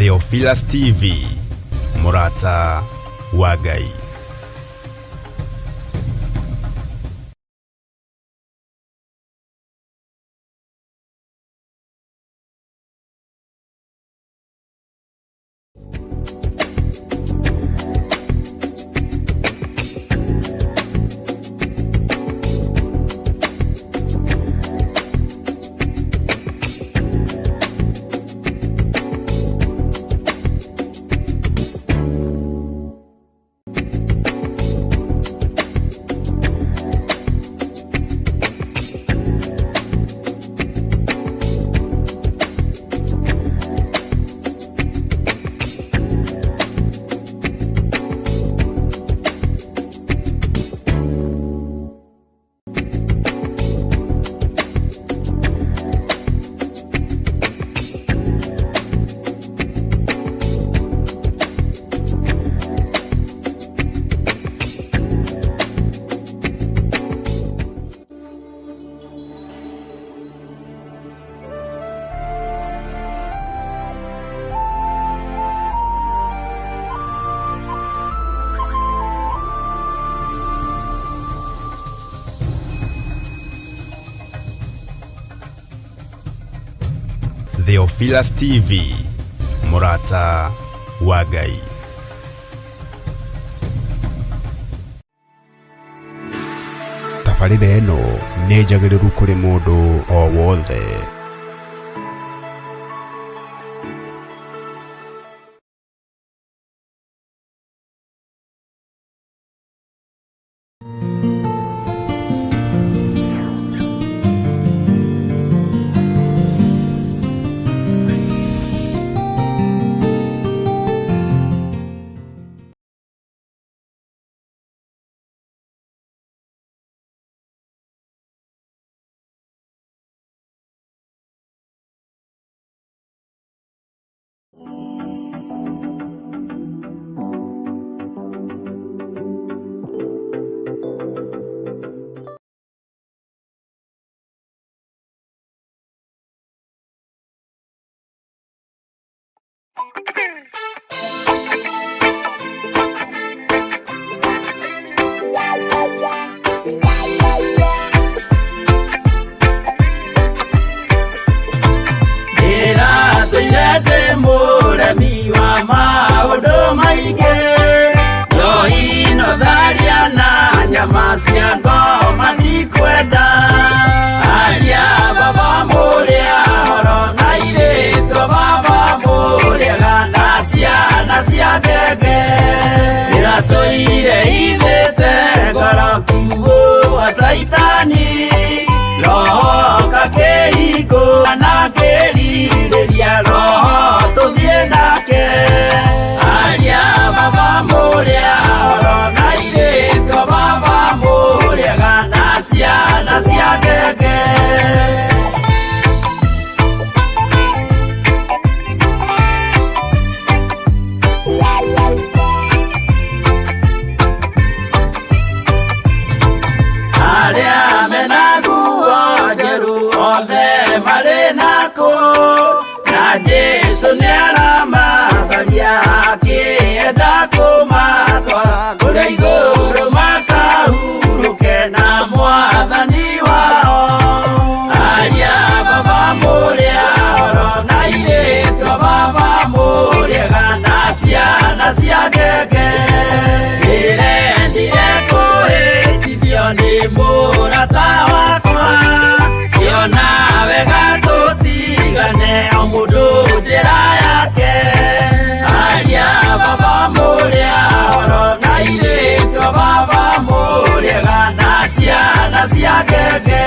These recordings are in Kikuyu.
Theophilus TV, mũrata wa Ngai. Theophilus TV, mũrata wa Ngai. Tabarĩra ĩno nĩ njagĩrĩru kũrĩ mũndũ o wothe. Ndĩratũire ndĩ mũremi wa maũndũ maingĩ njohi no tharia na nyama cia ngoma ndikwenda aria baba mũrĩa horo na irĩtwo baba mũrĩaga na ciana cia ngenge ndĩratũire ithĩte ngoro kiugo wa caitani roho kakĩringũ na kĩrirĩria roho tũthiĩ nake aria baba mũrĩa horo na irĩtwo baba mũrĩaga na ciana cia ngenge. Arĩa mena nguo njerũ othe marĩ nakũ na Jesũ nĩaramacaria akĩenda kũmatwara kũrĩa igũrũ makahurũke na mwathani wao aria baba mũrĩa horo na irĩtwo baba mũrĩega na ciana cia ngenge ndĩrendire kũhĩtithio nĩ mũrata wakwa ngĩona wega tũtigane o mũndũ njĩra yake aria baba mũrĩa horo na irĩtwo baba mũrĩega na ciana cia ngenge.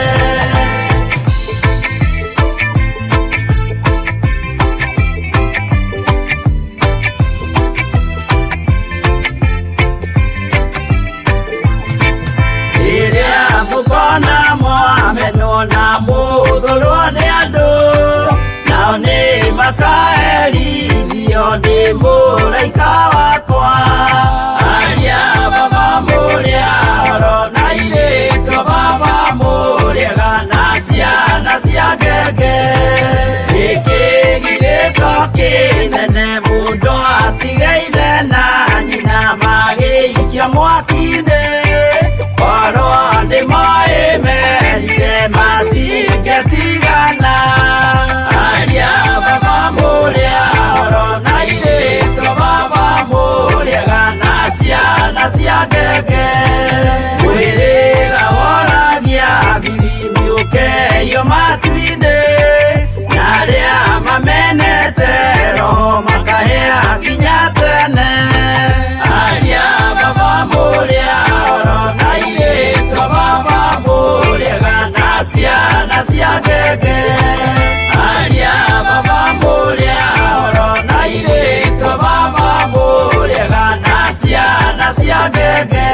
Rĩrĩa mũkona mwamenwo na mũthũrwo nĩ andũ nao nĩ makaherithio nĩ mũraika wakwa aria baba mũrĩa horo na irĩtwo baba mũrĩega na ciana cia ngenge gĩkĩ girĩko kĩnene. Maikio mwaki-inĩ korwo nĩ moĩ merire matingĩtigana aria baba mũrĩa oro na airĩtu baba mũrĩega na ciana cia ngenge mwĩrĩga woragia bibi ũkeio matu-inĩ na arĩa mamenete roho makahĩa nginya tene aria baba mũrĩa oro na airĩtu baba mũrĩega na ciana cia ngenge aria baba mũrĩa oro na airĩtu baba mũrĩega na ciana cia ngenge.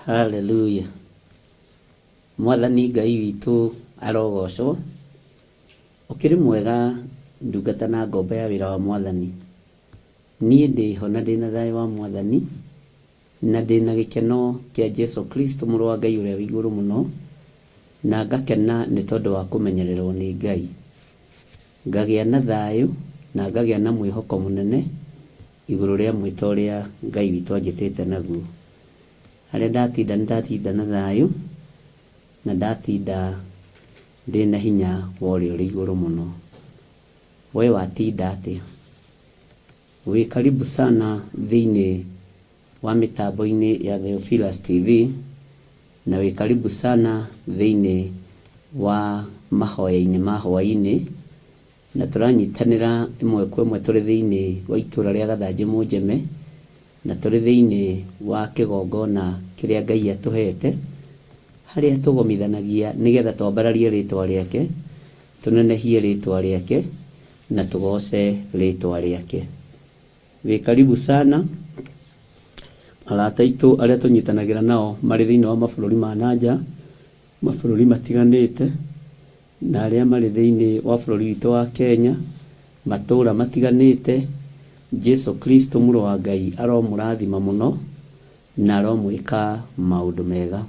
Haleluya. Mwathani Ngai witũ arogocwo. Ũkĩrĩ mwega ndungata na ngombo ya wĩra wa Mwathani. Niĩ ndĩho na ndĩna thayũ wa Mwathani na ndĩna gĩkeno kĩa Jesu Kristo mũrũ wa Ngai ũrĩa wĩ igũrũ mũno na ngakena nĩ tondũ wa kũmenyererwo nĩ Ngai. Ngagĩa na thayũ na ngagĩa na mwĩhoko mũnene igũrũ rĩa mwĩto ũrĩa Ngai witũ anjĩtĩte naguo. Harĩa ndatinda nĩ ndatinda na thayũ na ndatinda ndĩna hinya wa ũrĩa ũrĩ igũrũ mũno. We watinda atĩa? Wĩ karibu sana thĩinĩ wa mĩtambo-inĩ ya Theophilus TV na wĩ karibu sana thĩinĩ wa mahoya-inĩ ma hwaĩ-inĩ na tũranyitanĩra ĩmwe kwa ĩmwe tũrĩ thĩinĩ wa itũra rĩa Gathanjĩ Mũnjeme na tũrĩ thĩinĩ wa kĩgongona kĩrĩa Ngai atũhete harĩa tũgomithanagia nĩgetha twambararie rĩtwa rĩake, tũnenehie rĩtwa rĩake na tũgoce rĩtwa rĩake. Wĩ karibu sana arata aitũ arĩa tũnyitanagĩra nao marĩ thĩinĩ wa mabũrũri ma nanja, mabũrũri matiganĩte, na arĩa marĩ thĩinĩ wa bũrũri witũ wa Kenya, matũra matiganĩte. Jesu Kristo mũrũ wa Ngai aromũrathima mũno na aromwĩka maũndũ mega.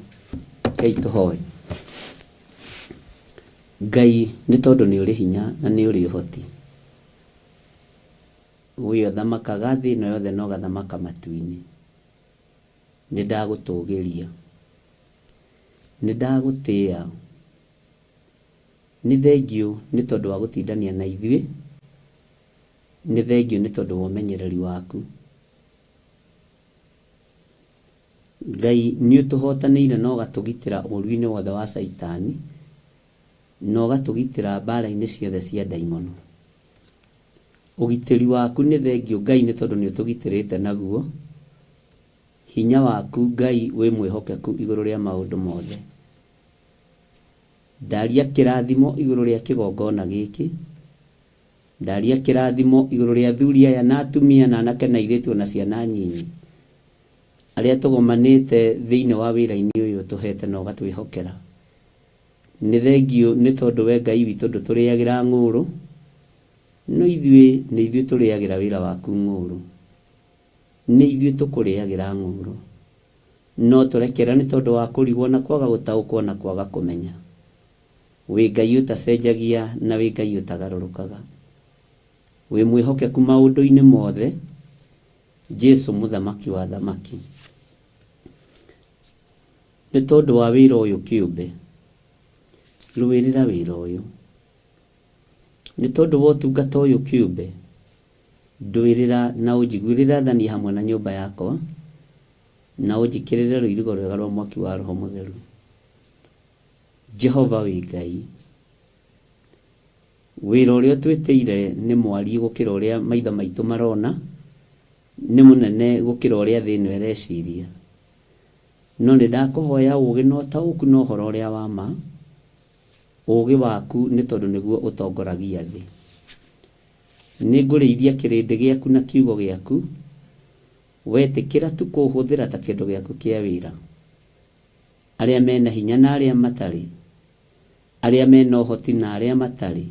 Rekei tũhoe. Ngai nĩ tondũ nĩ ũrĩ hinya na nĩ ũrĩ ũhoti, we ũthamakaga thĩ ĩno yothe na ũgathamaka matu-inĩ. Nĩ ndagũtũgĩria, nĩ ndagũtĩa, nĩ thengiũ nĩ tondũ wa gũtindania na ithuĩ, nĩ thengiũ nĩ tondũ wa ũmenyereri waku. Ngai nĩ ũtũhotanĩire na ũgatũgitĩra ũru-inĩ wothe wa caitani na ũgatũgitĩra mbara-inĩ ciothe cia ndaimono. Ũgitĩri waku nĩ thengiũ Ngai nĩ tondũ nĩ ũtũgitĩrĩte naguo. Hinya waku Ngai wĩ mwĩhokeku igũrũ rĩa maũndũ mothe. Ndaria kĩrathimo igũrũ rĩa kĩgongona gĩkĩ. Ndaria kĩrathimo igũrũ rĩa athuri aya na atumia na anake na airĩtu ona ciana nyinyi arĩa tũgomanĩte thĩinĩ wa wĩra-inĩ ũyũ ũtũhete na ũgatwĩhokera. Nĩ thengiũ nĩ tondũ we Ngai witũ ndũtũrĩagĩra ng'ũrũ, no ithuĩ nĩ ithuĩ tũrĩagĩra wĩra waku ng'ũrũ. Nĩ ithuĩ tũkũrĩagĩra ng'ũrũ. No tũrekera nĩ tondũ wa kũrigwo na kwaga gũtaũkwo na kwaga kũmenya. Wĩ Ngai ũtacenjagia na wĩ Ngai ũtagarũrũkaga. Wĩ mwĩhokeku maũndũ-inĩ mothe, Jesu mũthamaki wa athamaki. Nĩ tondũ wa wĩra ũyũ kĩũmbe, rũĩrĩra wĩra ũyũ. Nĩ tondũ wa ũtungata ũyũ kĩũmbe, ndũĩrĩra na ũnjiguĩrĩre tha niĩ hamwe na nyũmba yakwa, na ũnjĩkĩrĩre rũirigo rwega rwa mwaki wa Roho Mũtheru. Jehova wĩ Ngai. Wĩra ũrĩa ũtwĩtĩire nĩ mwariĩ gũkĩra ũrĩa maitho maitũ marona, nĩ mũnene gũkĩra ũrĩa thĩ ĩno ĩreciria. No nĩ ndakũhoya ũũgĩ na ũtaũku na ũhoro ũrĩa wa ma, ũũgĩ waku nĩ tondũ nĩguo ũtongoragia thĩ. Nĩ ngũrĩithia kĩrĩndĩ gĩaku na kiugo gĩaku, Wetĩkĩra tu kũũhũthĩra ta kĩndũ gĩaku kĩa wĩra. Arĩa mena hinya na arĩa matarĩ, arĩa mena ũhoti na arĩa matarĩ,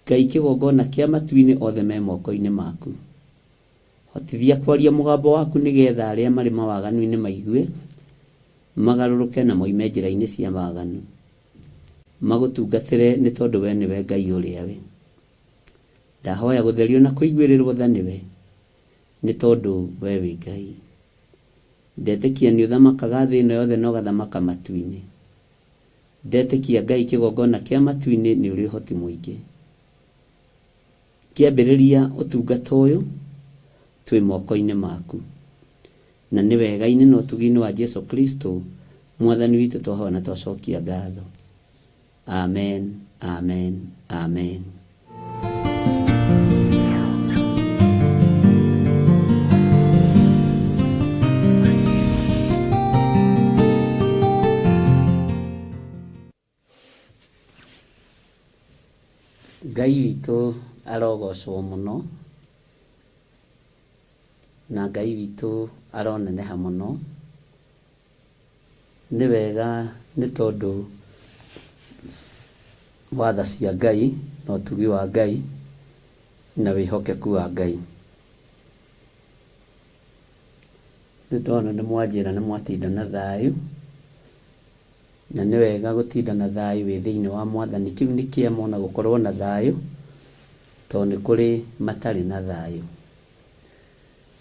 Ngai kĩgongona kĩa matu-inĩ othe me moko-inĩ maku. Hotithia kwaria mũgambo waku nĩgetha arĩa marĩ mawaganu-inĩ maigue, magarũrũke na moime njĩra-inĩ cia waganu, magũtungatĩre nĩ tondũ we nĩwe Ngai ũrĩa we. Ndahoya gũtherio na kũiguĩrĩrwo tha nĩwe, nĩ tondũ we wĩ Ngai. Ndetĩkia nĩ ũthamakaga thĩ ĩno yothe na ũgathamaka matu-inĩ. Ndetĩkia Ngai kĩgongona kĩa matu-inĩ nĩ ũrĩ ũhoti mũingĩ. Ngĩambĩrĩria ũtungata ũyũ, twĩ moko-inĩ maku. Na nĩ wega-inĩ na ũtugi-inĩ wa Jesu Kristo, Mwathani witũ twahoya na twacokia ngatho. Amen, amen, amen. Ngai witũ arogocwo mũno, na Ngai witũ aroneneha mũno. Nĩ wega nĩ tondũ wa tha cia Ngai na ũtugi wa Ngai na wĩhokeku wa Ngai. Nĩ ndona nĩ mwanjĩra nĩ mwatinda na thayũ. Na nĩ wega gũtinda na thayũ wĩ thĩinĩ wa Mwathani. Kĩu nĩ kĩama ona gũkorwo na thayũ, tondũ nĩ kũrĩ matarĩ na thayũ.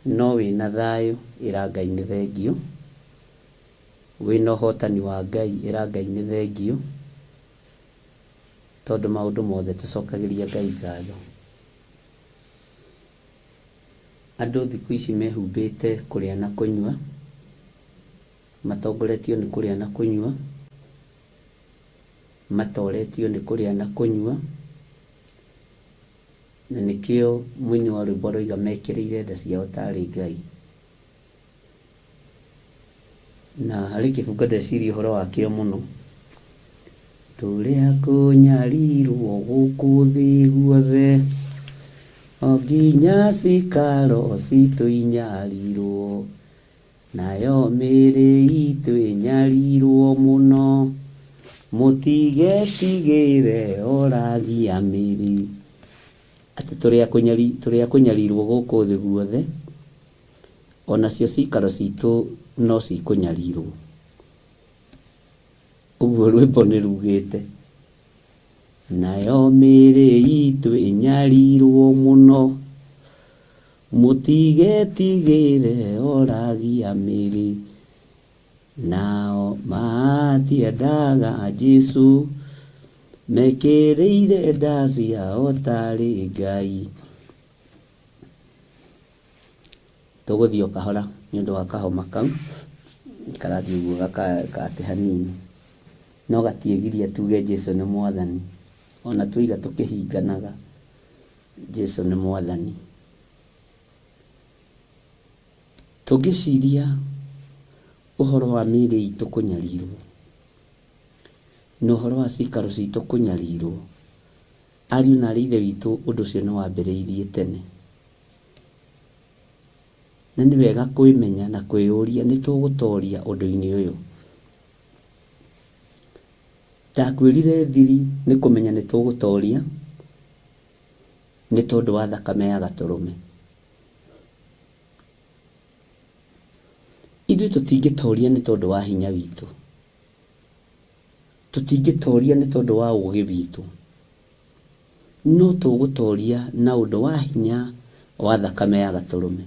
No wĩna thayũ ĩra Ngai nĩ thengiũ, wĩna ũhotani wa Ngai ĩra Ngai nĩ thengiũ, tondũ maũndũ mothe tũcokagĩria Ngai ngatho. Andũ thikũ ici mehumbĩte kũrĩa na kũnyua. Matongoretio nĩ kũrĩa na kũnyua, matoretio nĩ kũrĩa na kũnyua, na nĩkĩo mũini wa rwĩmbo aroiga mekĩrĩire nda ciao tarĩ Ngai. Na harĩ kĩbungo ndeciria ũhoro wakĩo mũno, tũrĩ a kũnyarirwo gũkũ thĩ guothe, o nginya cikaro citũ inyarirwo. Nayo mĩĩrĩ itũ ĩnyarirwo mũno, mũtigetigĩre oragi a mĩĩrĩ. Atĩ tũrĩ a kũnyarirwo gũkũ thĩ guothe, o nacio ciikaro citũ no cikũnyarirwo. Ũguo rwĩmbo nĩ rugĩte. Nayo mĩĩrĩ itũ ĩnyarirwo mũno, mũtigetigĩre oragi a mĩĩrĩ. Nao matiendaga Jesu, mekĩrĩire nda ciao tarĩ Ngai. Tũgũthiĩ o kahora nĩ ũndũ wa kahoma kau, karathiĩ ũguo gakate hanini. No gatiĩgiria tuge Jesu nĩ Mwathani. Ona tuoiga tũkĩhinganaga, Jesu nĩ Mwathani. Tũngĩciria ũhoro wa mĩĩrĩ itũ kũnyarirwo, na ũhoro wa cikaro citũ kũnyarirwo, ariũ na aarĩ a Ithe witũ ũndũ ũcio nĩ wambĩrĩirie tene. Na nĩ wega kwĩmenya na kwĩyũria nĩ tũgũtoria ũndũ-inĩ ũyũ. Ndakwĩrire thiri nĩ kũmenya nĩ tũgũtoria nĩ tondũ wa thakame ya gatũrũme. Ithuĩ tũtingĩtoria nĩ tondũ wa hinya witũ. Tũtingĩtoria nĩ tondũ wa ũgĩ witũ. No tũgũtoria na ũndũ wa hinya wa thakame ya gatũrũme.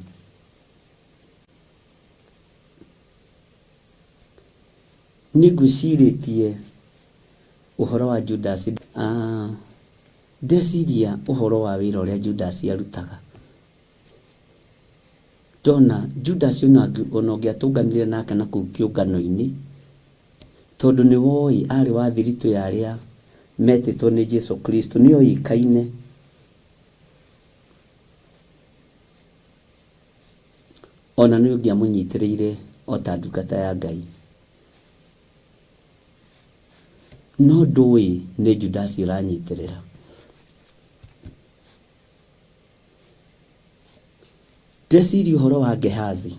Nĩ ngwĩcirĩtie ũhoro wa Judasi. Ndeciria ũhoro wa wĩra ũrĩa Judasi arutaga. Ndona Judasi ona ũngĩatũnganire nake na kũu kĩũngano-inĩ, tondũ nĩ woĩ arĩ wa thiritũ ya arĩa metĩtwo nĩ Jesu Kristo, nĩ oĩkaine. Ona nĩ ũngĩamũnyitĩrĩire o ta ndungata ya Ngai. No ndũĩ nĩ Judasi ũranyitĩrĩra. Ndeciria ũhoro wa Gehazi.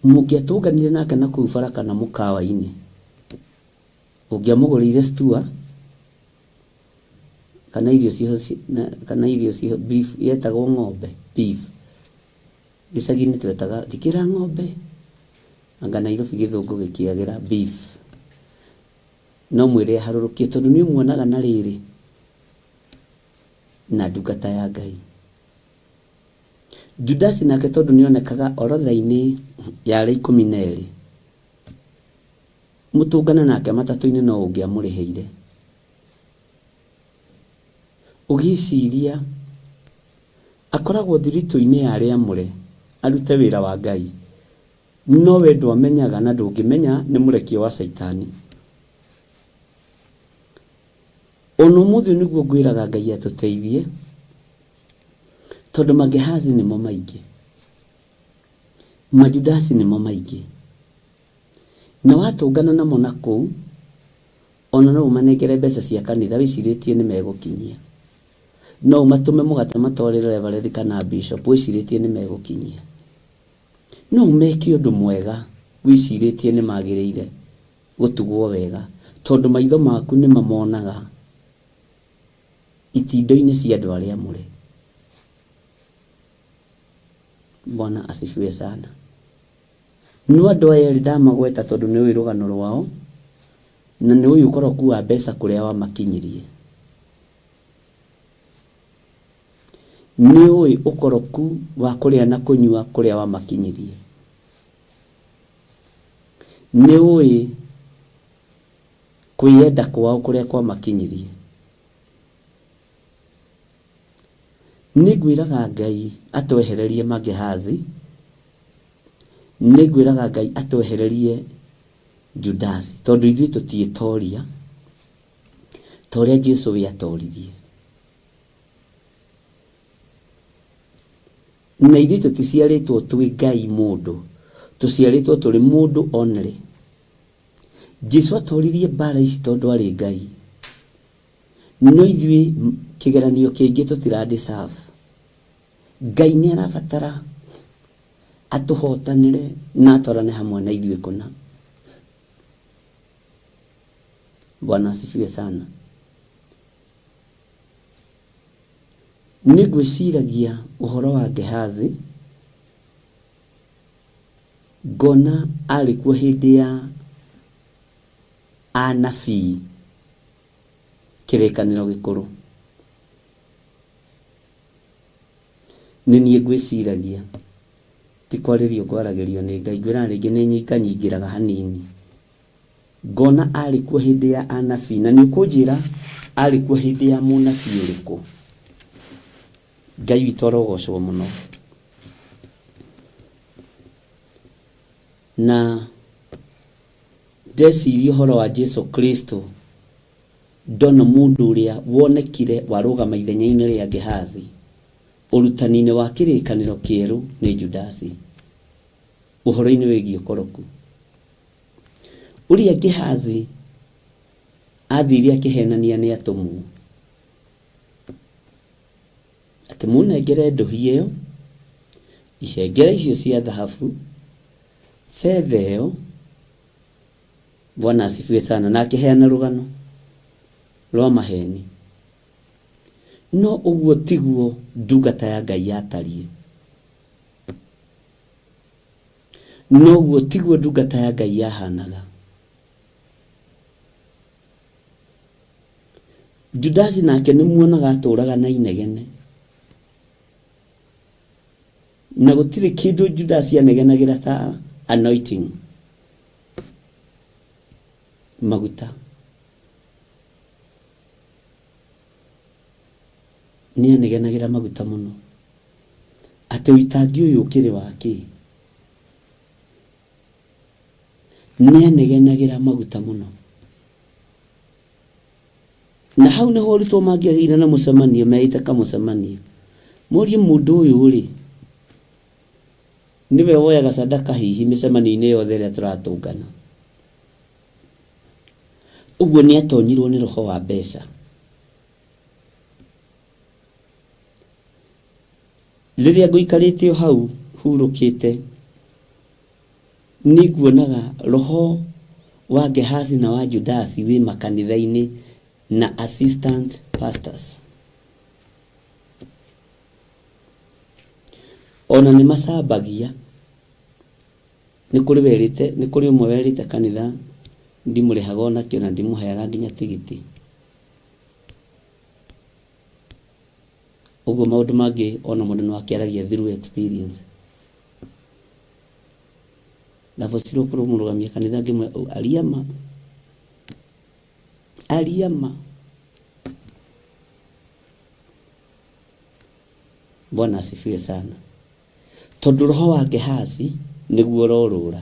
Mũngĩatũnganire nake na kũu bara kana mũkawa-inĩ, ũngĩamũgũrĩire stua kana irio ciho kana irio ciho beef yetagwo ng'ombe beef. Gĩcagi-inĩ twetaga njĩkĩra ng'ombe, anga Nairobi gĩthũngũ gĩkĩagĩra beef. No mwĩre aharũrũkie tondũ nĩ ũmuonaga na rĩrĩ na ndungata ya Ngai. Judasi nake tondũ nĩ onekaga orodha-inĩ ya arĩa 12, mũtũngane nake matatũ-inĩ no ũngĩamũrĩhĩire. Ũgĩciria akoragwo thiritũ-inĩ ya arĩa amũre arute wĩra wa Ngai, no we ndwamenyaga na ndũngĩmenya nĩ mũrekio wa Caitani. Ona ũmũthĩ ũyũ nĩguo ngwĩraga Ngai atũteithie, tondũ Magehazi nĩmo maingĩ, Majudasi nĩmo maingĩ, na watũngana namo na kũu, ona no ũmanengere mbeca cia kanitha wĩcirĩtie nĩ megũkinyia. No ũmatũme mũgate matwarĩre reverend kana bishop wĩcirĩtie nĩ megũkinyia. No ũmeke ũndũ mwega wĩcirĩtie nĩ magĩrĩire gũtugwo wega tondũ maitho maku nĩ mamonaga itindo-inĩ cia andũ arĩa amũre. Bwana asifiwe sana. No andũ aya erĩ ndamagweta tondũ nĩ ũĩ rũgano rwao na nĩ ũĩ ũkoroku wa mbeca kũrĩa wamakinyirie. Nĩ ũĩ ũkoroku wa kũrĩa na kũnyua kũrĩa wamakinyirie. Nĩ ũĩ kwĩyenda kwao kũrĩa kwamakinyirie. Nĩ ngwĩraga Ngai atwehererie Magehazi, nĩ ngwĩraga Ngai atwehererie Judasi, tondũ ithuĩ tũtiĩtoria ta ũrĩa Jesu we atoririe. Na ithuĩ tũticiarĩtwo twĩ Ngai mũndũ, tũciarĩtwo tũrĩ mũndũ only. Jesu atoririe mbara ici tondũ arĩ Ngai. No ithuĩ kĩgeranio kĩngĩ tũtira deserve. Ngai nĩ arabatara atũhotanĩre na atwarane hamwe na ithuĩ kũna. Bwana asifiwe sana. Nĩ ngwĩciragia ũhoro wa Gehazi, ngona arĩ kuo hĩndĩ ya anabii kĩrĩkanĩro gĩkũrũ. Nĩ niĩ ngwĩciragia, ti kwarĩrio ngwaragĩrio nĩ Ngai, ngwĩraga rĩngĩ nĩ nyinganyingĩraga hanini. Ngona arĩ kuo hĩndĩ ya anabii, na nĩ ũkũnjĩra arĩ kuo hĩndĩ ya mũnabii ũrĩkũ? Ngai witũ arogocwo mũno. Na ndeciria ũhoro wa Jesu Kristo, ndona mũndũ ũrĩa wonekire warũgama ithenya-inĩ rĩa Gehazi ũrutani-inĩ wa kĩrĩkanĩro kĩerũ nĩ Judasi, ũhoro-inĩ wĩgiĩ ũkoroku. Ũrĩa Gehazi athire akĩhenania nĩ atũmwo, atĩ mũnengere ndũhi ĩyo, ihengere icio cia thahabu, betha ĩyo, Bwana asifiwe sana, na akĩheana rũgano rwa maheni. No ũguo tiguo ndungata ya Ngai yatariĩ. No ũguo tiguo ndungata ya Ngai yahanaga. Judasi nake nĩ muonaga atũraga na inegene. Na gũtirĩ kĩndũ Judasi anegenagĩra ta anointing. Maguta. Nĩ anegenagĩra maguta mũno. Atĩ ũitangi ũyũ ũkĩrĩ wa kĩ? Nĩ anegenagĩra maguta mũno. Na hau nĩho arutwo mangĩagĩire na mũcemanio, meĩte kamũcemanio. Morie mũndũ ũyũ rĩ, nĩwe woyaga sadaka hihi mĩcemanio-inĩ yothe ĩrĩa tũratũngana. Ũguo nĩ atonyirwo nĩ roho wa mbeca. Rĩrĩa ngũikarĩte o hau hurũkĩte, nĩ nguonaga roho wa Gehazi na wa Judasi wĩ makanitha-inĩ na assistant pastors. Ona nĩ macambagia, nĩ kũrĩ werĩte, nĩ kũrĩ ũmwe werĩte kanitha ndimũrĩhaga onakĩ ona ndimũheaga nginya tigiti. Ũguo maũndũ mangĩ ona mũndũ no akĩaragia through experience. Ndabocirwo kũrũgamia kanitha ngĩmwĩra aria ma, aria ma. Bwana asifiwe sana. Tondũ roho wa Gehazi nĩguo ũrorũra.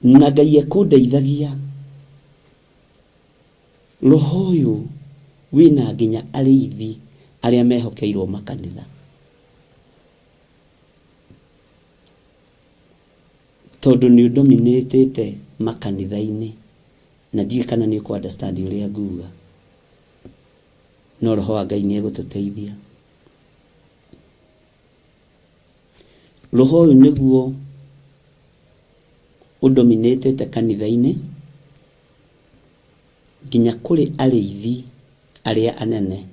Na Ngai ekũndeithagia Roho ũyũ wĩna nginya arĩithi arĩa mehokeirwo makanitha. Tondũ nĩ ũdominĩtĩte makanitha-inĩ na ndiũĩ kana nĩ ũkũ understand ũrĩa nguga. No roho wa Ngai nĩ egũtũteithia. Roho ũyũ nĩguo ũdominĩtĩte kanitha-inĩ nginya kũrĩ arĩithi arĩa anene.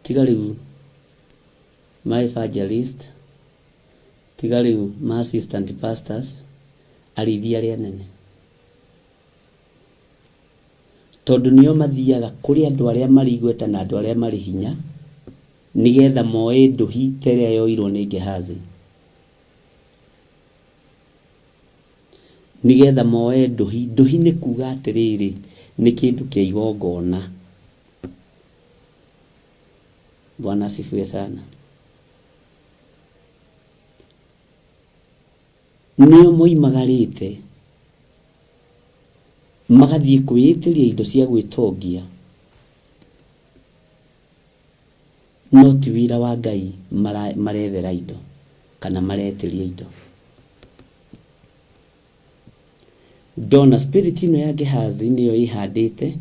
Tiga rĩu ma evangelist, tiga rĩu ma assistant pastors, arĩithi arĩa anene. Tondũ nĩo mathiaga kũrĩ andũ arĩa marĩ igweta na andũ arĩa marĩ hinya, nĩgetha moe ndũhi ta ĩrĩa yoirwo nĩ Gehazi. Nĩgetha moe ndũhi. Ndũhi nĩ kuga atĩrĩrĩ, nĩ kĩndũ kĩa igongona. Bwana asifiwe sana. Nĩo moimagarĩte magathiĩ kwĩĩtĩria indo cia gwĩtongia, no ti wĩra wa Ngai marethera indo kana maretĩria indo. Ndona spirit ĩno ya Gehazi nĩyo ĩhandĩte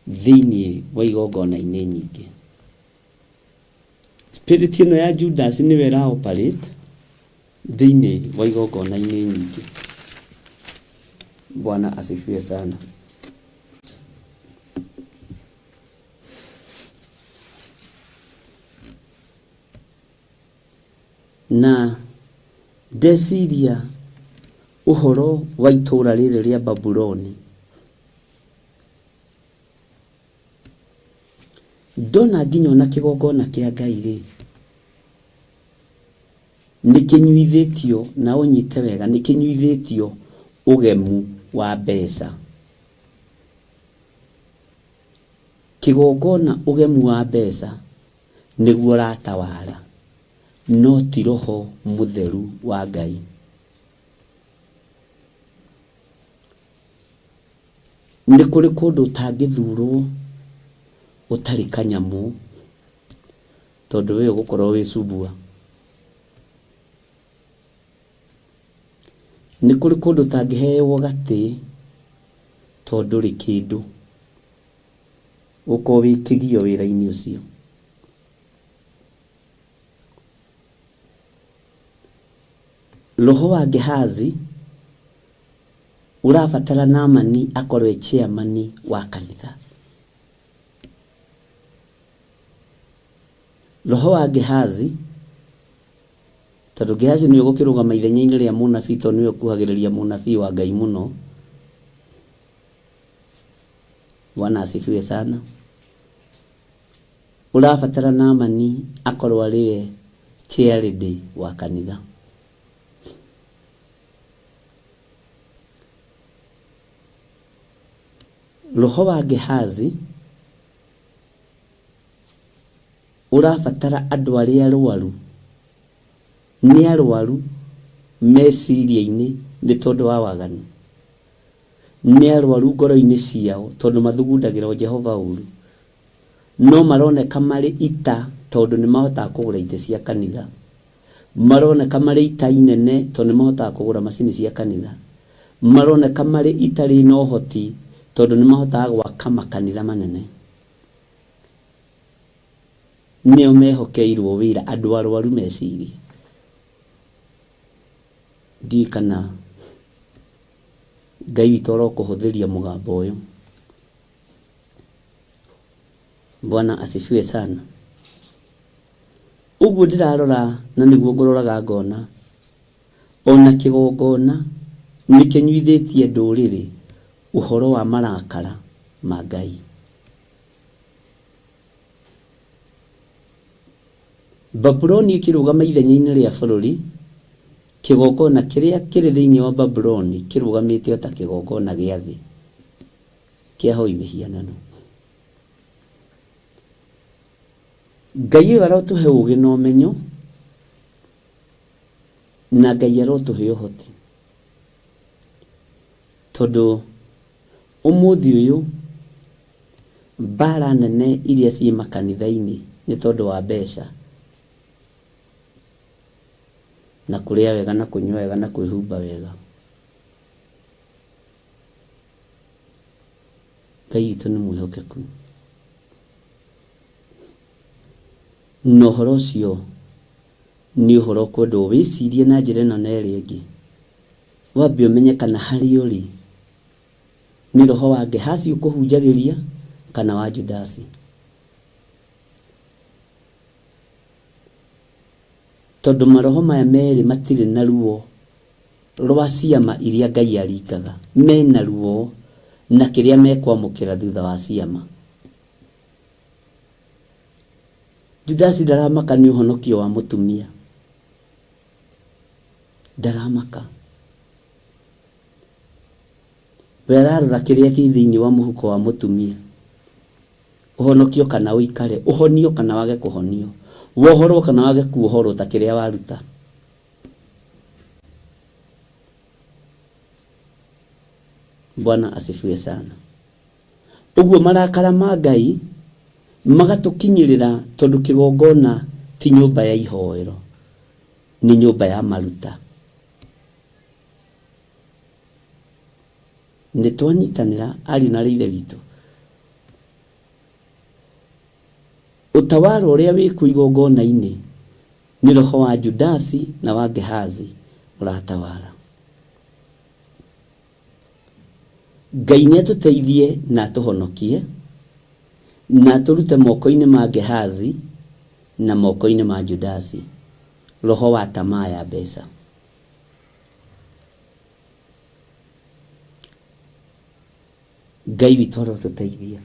thĩinĩ wa igongona-inĩ nyingĩ. Spirit ĩno ya Judas nĩyo ĩra operate thĩinĩ wa igongona-inĩ nyingĩ. Bwana asifiwe sana. Na ndeciria ũhoro wa itũũra rĩrĩ rĩa Babuloni, ndona nginya ona kĩgongona kĩa Ngai-rĩ, nĩ kĩnyuithĩtio, na ũnyite wega, nĩ kĩnyuithĩtio ũgemu wa mbeca. Kĩgongona ũgemu wa mbeca nĩguo ũratawara, no ti Roho Mũtheru wa Ngai. Nĩ kũrĩ kũndũ ũtangĩthurwo ũtarĩ kanyamũ, tondũ we ũgũkorwo wĩ cubua. Nĩ kũrĩ kũndũ ũtangĩheo gatĩ tondũ ndũrĩ kĩndũ. Ũgũkorwo wĩ kĩgio wĩra-inĩ ũcio. Roho wa Gehazi ũrabatara Naamani akorwo e chairman wa kanitha. Roho wa Gehazi, tondũ Gehazi nĩwe ũgũkĩrũgama ithenya-inĩ rĩa mũnabii tondũ nĩwe ũkuhagĩrĩria mũnabii wa Ngai mũno. Bwana asifiwe sana. Ũrabatara Naamani akorwo arĩ we chairlady wa kanitha. Roho wa Gehazi ũrabatara andũ arĩa arwaru, nĩ arwaru meciria-inĩ nĩ tondũ wa waganu, nĩ arwaru ngoro-inĩ ciao tondũ mathugundagĩra o Jehova ũru, no maroneka marĩ ita tondũ nĩ mahotaga kũgũra itĩ cia kanitha. Maroneka marĩ ita inene tondũ nĩ mahotaga kũgũra macini cia kanitha. Maroneka marĩ ita rĩna ũhoti tondũ nĩ mahotaga gwaka makanitha manene. Nĩo mehokeirwo wĩra, andũ arwaru meciria. Ndiũĩ kana Ngai witũ arokũhũthĩria mũgambo ũyũ. Bwana asifiwe sana. Ũguo ndĩrarora na nĩguo ngũroraga ngona ona kĩgongona nĩ kĩnyuithĩtie ndũrĩrĩ ũhoro wa marakara ma Ngai. Babuloni ĩkĩrũgama ithenya-inĩ rĩa bũrũri, kĩgongona kĩrĩa kĩrĩ thĩinĩ wa Babuloni kĩrũgamĩte o ta kĩgongona gĩa thĩ kĩa ahoi mĩhianano. Ngai ũyũ arotũhe ũũgĩ na ũmenyo, na Ngai arotũhe ũhoti. Tondũ ũmũthĩ ũyũ mbara nene iria ciĩ makanitha-inĩ nĩ tondũ wa mbeca na kũrĩa wega na kũnyua wega na kwĩhumba wega. Ngai witũ nĩ mwĩhokeku. Na ũhoro ũcio nĩ ũhoro ũkwendwo wĩcirie na njĩra ĩno na ĩrĩa ĩngĩ. Wambe ũmenye kana harĩa ũrĩ nĩ roho wa Gehazi ũkũhunjagĩria kana wa Judasi. Tondũ maroho maya merĩ matirĩ na ruo rwa ciama iria Ngai aringaga, mena ruo na kĩrĩa mekwamũkĩra thutha wa ciama. Judasi ndaramaka nĩ ũhonokio wa mũtumia, ndaramaka. We ararora kĩrĩa kĩ thĩinĩ wa mũhuko wa mũtumia. Ũhonokio kana ũikare, ũhonio kana wage kũhonio, wohorwo kana wage kuohorwo ta kĩrĩa waruta. Bwana asifiwe sana. Ũguo marakara ma Ngai magatũkinyĩrĩra tondũ kĩgongona ti nyũmba ya ihoero, nĩ nyũmba ya maruta. Nĩ twanyitanĩra ariũ na aarĩ a Ithe witũ? Ũtawara ũrĩa wĩkuo igongona-inĩ nĩ roho wa Judasi na wa Gehazi ũratawara. Ngai nĩ atũteithie na atũhonokie na atũrute moko-inĩ ma Gehazi na moko-inĩ ma Judasi, roho wa tamaa ya mbeca. Ngai witũ arotũteithia.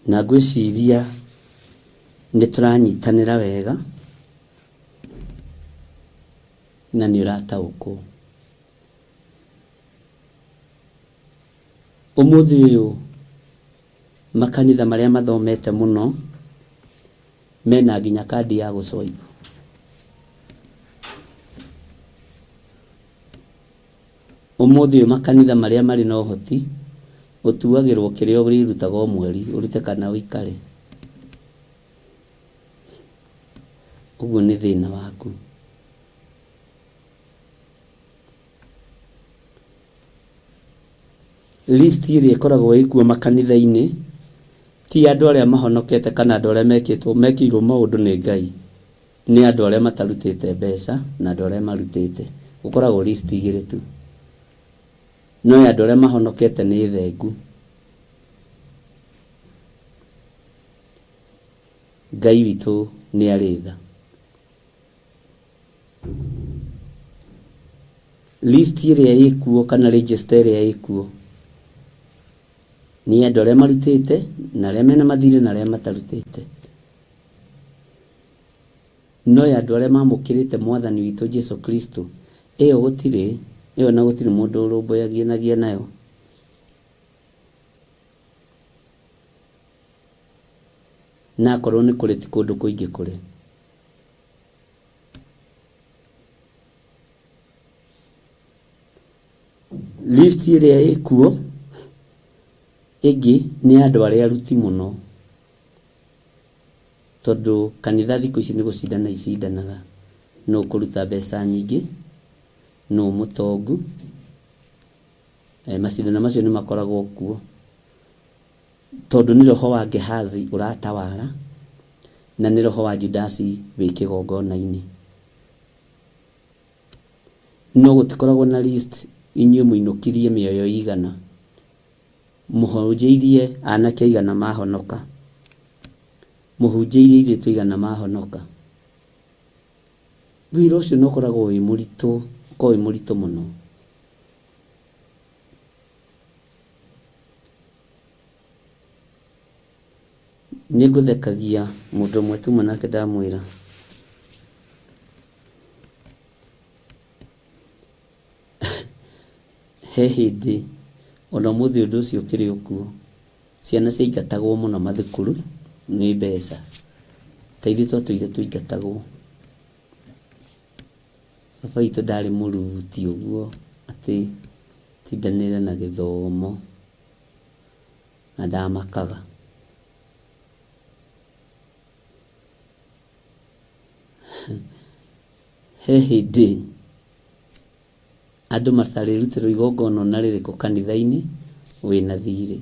Na ngwĩciria nĩ tũranyitanĩra wega na nĩ ũrataũkwo. Ũmũthĩ ũyũ makanitha marĩa mathomete mũno mena nginya kandi ya gũ swipe. Ũmũthĩ ũyũ makanitha marĩa marĩ na ũhoti ũtuagĩrwo kĩrĩa ũrĩrutaga o mweri ũrute kana ũikare. Ũguo nĩ thĩna waku. List ĩrĩa ĩkoragwo ĩkuo makanitha-inĩ ti ya andũ arĩa mahonokete kana andũ arĩa mekĩtwo mekĩirwo maũndũ nĩ Ngai. Nĩ andũ arĩa matarutĩte mbeca na andũ arĩa marutĩte. Gũkoragwo list igĩrĩ tu. No ya andũ arĩa mahonokete nĩ thengu. Ngai witũ nĩ arĩ tha. List ĩrĩa ĩkuo kana register ĩrĩa ĩkuo nĩ ya andũ arĩa marutĩte na arĩa mena mathirĩ na arĩa matarutĩte. No ya andũ arĩa mamũkĩrĩte Mwathani witũ Jesu Kristo, ĩyo gũtirĩ, ĩyo na gũtirĩ mũndũ ũrũmbũyanagia nayo. Na akorwo nĩ kũrĩ ti kũndũ kũingĩ kũrĩ. List ĩrĩa ĩkuo ĩngĩ nĩ ya andũ arĩa aruti mũno. Tondũ kanitha thikũ ici nĩ gũcindana icindanaga, nũ ũkũruta mbeca nyingĩ, nũ mũtongu, macindano macio nĩ makoragwo kuo. Tondũ nĩ roho wa Gehazi ũratawara, na nĩ roho wa Judasi wĩ kĩgongona-inĩ. No gũtikoragwo na list inyuĩ mũinũkirie mĩoyo igana, mũhunjĩirie anake aigana mahonoka, mũhunjĩirie airĩtu aigana mahonoka. Wĩra ũcio nĩ ũkoragwo wĩ mũritũ, ũkoragwo wĩ mũritũ mũno. Nĩ ngũthekagia mũndũ ũmwe tuma nake ndamwĩra he hĩndĩ ona ũmũthĩ ũndũ ũcio ũkĩrĩ o kuo, ciana ciaingatagwo mũno mathukuru nĩ mbeca. Ta ithuĩ twatũire tũingatagwo. Baba witũ ndarĩ mũruti ũguo atĩ tindanĩre na gĩthomo na ndamakaga. He hĩndĩ andũ matarĩrutĩrwo igongona ona rĩrĩkũ kanitha-inĩ wĩna thirĩ.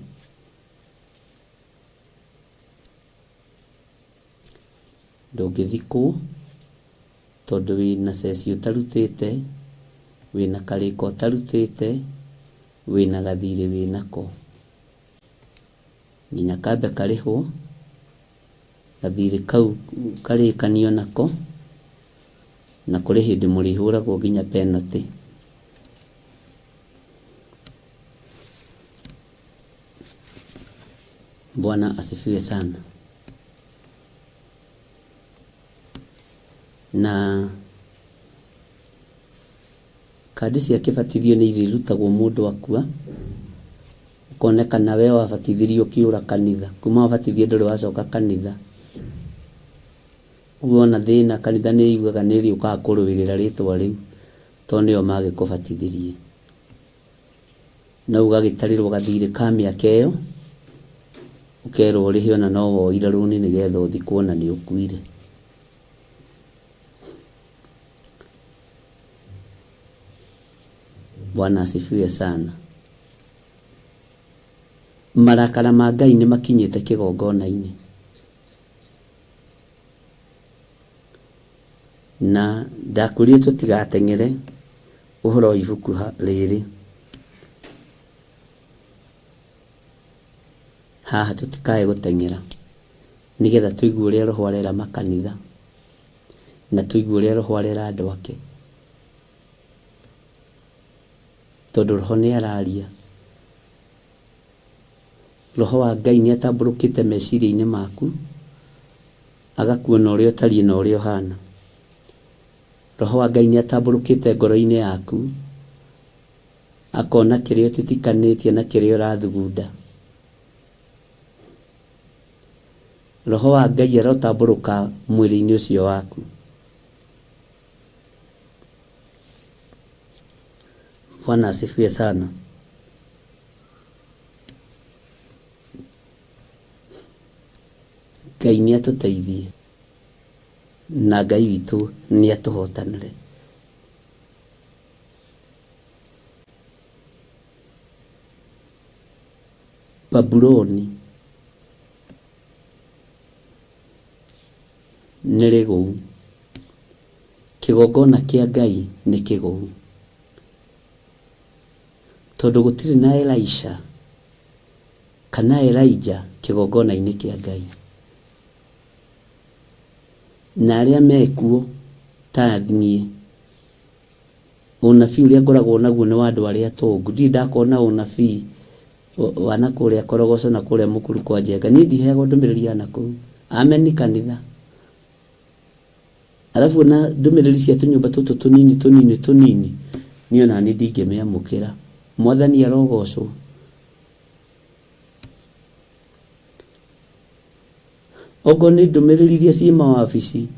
Ndũngĩthikwo tondũ wĩna ceci ũtarutĩte, wĩna karĩko ũtarutĩte, wĩna gathirĩ wĩnako. Nginya kambe karĩhwo, gathirĩ kau karĩkanio nako, na kũrĩ hĩndĩ mũrĩhũragwo nginya penalty. Bwana asifiwe sana. Na kandi cia kĩbatithio nĩ irĩrutagwo mũndũ akua, ũkonekana we wabatithirio ũkĩũra kanitha, kuma wabatithio ndũrĩ wacoka kanitha. Ũguo wona thĩna kanitha nĩ yugaga nĩ ĩrĩũkaga kũrũĩrĩra rĩtwa rĩu tondũ nĩo magĩkũbatithirie. No ũgagĩtarĩrwo gathirĩ ka mĩaka ĩyo, ũkerwo ũrĩhe ona no woire rũni nĩgetha ũthikwo na nĩ ũkuire. Bwana asifiwe sana. Marakara ma Ngai nĩ makinyĩte kĩgongona-inĩ. Na ndakwĩrire tũtigateng'ere ũhoro wa ibuku rĩrĩ. Haha tũtikae gũteng'era nĩgetha tũigue ũrĩa Roho arera makanitha na tũigue ũrĩa Roho arera andũ ake. Tondũ Roho nĩ araria. Roho wa Ngai nĩ atambũrũkĩte meciria-inĩ maku, agakuona ũrĩa ũtariĩ na ũrĩa ũhana. Roho wa Ngai nĩ atambũrũkĩte ngoro-inĩ yaku, akona kĩrĩa ũtitikanĩtie na kĩrĩa ũrathugunda. Roho wa Ngai arotambũrũka mwĩrĩ-inĩ ũcio waku. Bwana asifiwe sana. Ngai nĩ atũteithie na Ngai witũ nĩ atũhotanĩre. Babuloni nĩ rĩgũu, kĩgongona kĩa Ngai nĩ kĩgũu, tondũ gũtirĩ na Elisha kana Elijah kĩgongona-inĩ kĩa Ngai. Na arĩa mekuo ta niĩ, ũnabii ũrĩa ngoragwo naguo nĩ wa andũ arĩa atongu. Ndirĩ ndakona ũnabii wa na kũrĩa Korogoco na kũrĩa Mũkuru kwa Njenga. Niĩ ndiheagwo ndũmĩrĩri ya na kũu. Ameni kanitha. Arabu ona ndũmĩrĩri cia tũnyũmba tũtũ tũnini tũnini tũnini, niĩ ona niĩ ndingĩmĩamũkĩra. Mwathani arogocwo. Okorwo nĩ ndũmĩrĩri iria ciĩ mawabici,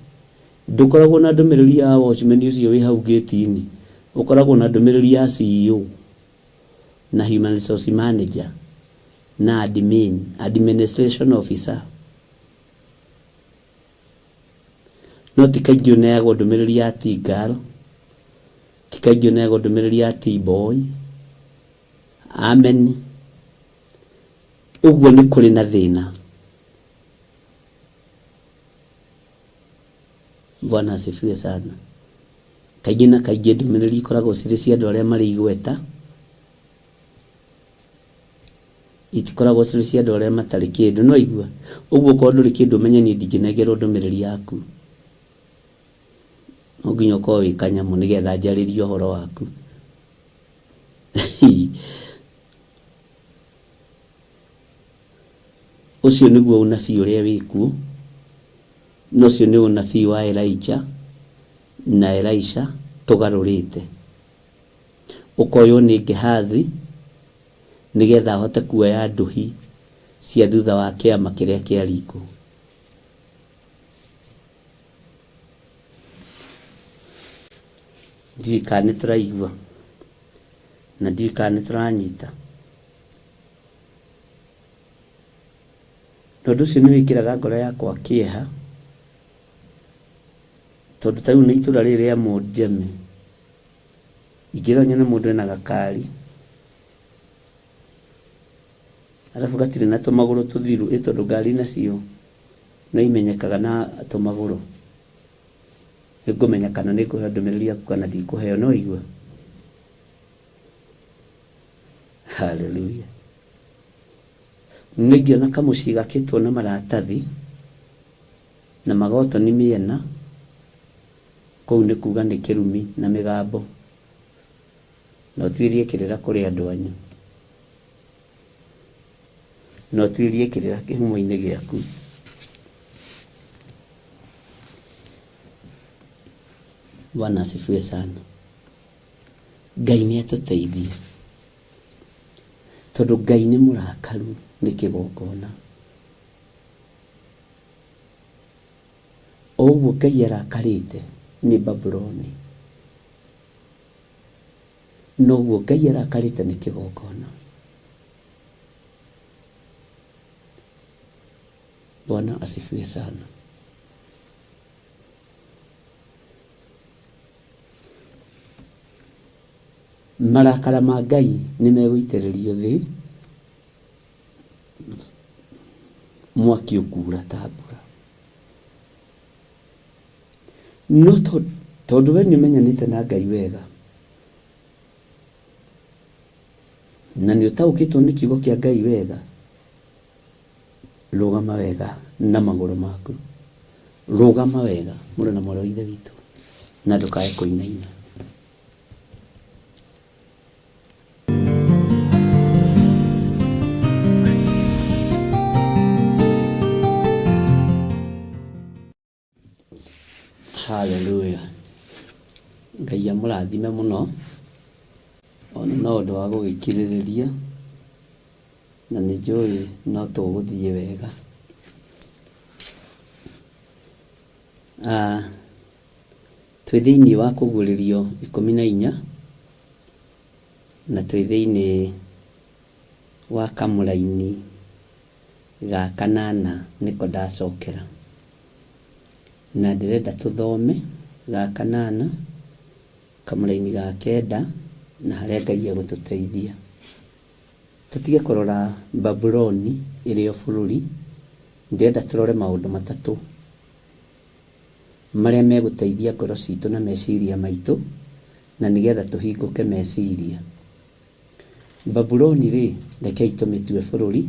ndũkoragwo na ndũmĩrĩri ya watchman ũcio wĩ hau gate-inĩ, ũkoragwo na ndũmĩrĩri ya CEO na human resource manager na admin, administration officer. No ti kaingĩ ũneagwo ndũmĩrĩri ya T-girl, ti kaingĩ ũneagwo ndũmĩrĩri ya T-boy. Amen. Ũguo nĩ kũrĩ na thĩna. Bwana asifiwe sana. Kaingĩ na kaingĩ ndũmĩrĩri ikoragwo cirĩ cia andũ arĩa marĩ igweta, itikoragwo cirĩ cia andũ arĩa matarĩ kĩndũ. Nĩ waigua? Ũguo okorwo ndũrĩ kĩndũ ũmenye niĩ ndingĩnengerwo ndũmĩrĩri yaku. No nginya ũkorwo wĩ kanyamũ nĩgetha njarĩrie ũhoro waku. Ũcio nĩguo ũnabii ũrĩa wĩ kuo, na ũcio nĩ ũnabii wa Elijah na Elisha tũgarũrĩte. Ũkoywo nĩ Gehazi nĩgetha ahote kuoya ndũhi cia thutha wa kĩama kĩrĩa kĩaringwo. Ndiũĩ kana nĩ tũraigua na ndiũĩ kana nĩ tũranyita. Na ũndũ ũcio nĩ wĩkĩraga ngoro yakwa kĩeha, tondũ ta rĩu na itũra rĩrĩ rĩa Mũnjeme, ingĩrora nyone mũndũ ena gakari, arabu gatirĩ na tũmagũrũ tũthiru, ĩ tondũ ngari nacio no imenyekaga na tũmagũrũ, nĩngũmenya kana nĩngũheo ndũmĩrĩri yaku kana ndikũheo, nĩ waigua? Hallelujah. Nĩngĩona kamũciĩ gakĩtwo na maratathi na magotoni mĩena, kũu nĩ kuga nĩ kĩrumi na mĩgambo. Na ũtuĩrie kĩrĩra kũrĩ andũ anyu. Na ũtuĩrie kĩrĩra kĩhumo-inĩ gĩaku. Bwana asifiwe sana. Ngai nĩ atũteithie. Tondũ Ngai nĩ mũrakaru nĩ kĩgongona. O ũguo Ngai arakarĩte nĩ Babuloni, noguo Ngai arakarĩte nĩ kĩgongona. Bwana asifiwe sana. Marakara ma Ngai nĩ megũitĩrĩrio thĩ, mwaki ũkuura ta mbura. No tondũ we nĩ ũmenyanĩte na Ngai wega, na nĩ ũtaũkĩtwo nĩ kiugo kĩa Ngai wega, rũgama wega na magũrũ maku. Rũgama wega mũrũ na mwarĩ wa Ithe witũ, na ndũkae kũinaina. Hallelujah. Ngai amũrathime mũno, ona no ũndũ wa gũgĩkirĩrĩria, na nĩ njũĩ no tũgũthiĩ wega. Ah, Twĩ thĩinĩ wa kũguũrĩrio 14, na twĩ thĩinĩ wa kamũraini ga kanana nĩko ndacokera. Na ndĩrenda tũthome ga kanana, kamũraini ga kenda, na harĩa Ngai egũtũteithia. Tũtige kũrora Babuloni ĩrĩ o bũrũri, ndĩrenda tũrore maũndũ matatũ. Marĩa megũteithia ngoro citũ na meciria maitũ, na nĩgetha tũhingũke meciria. Babuloni-rĩ, rekei tũmĩtue bũrũri,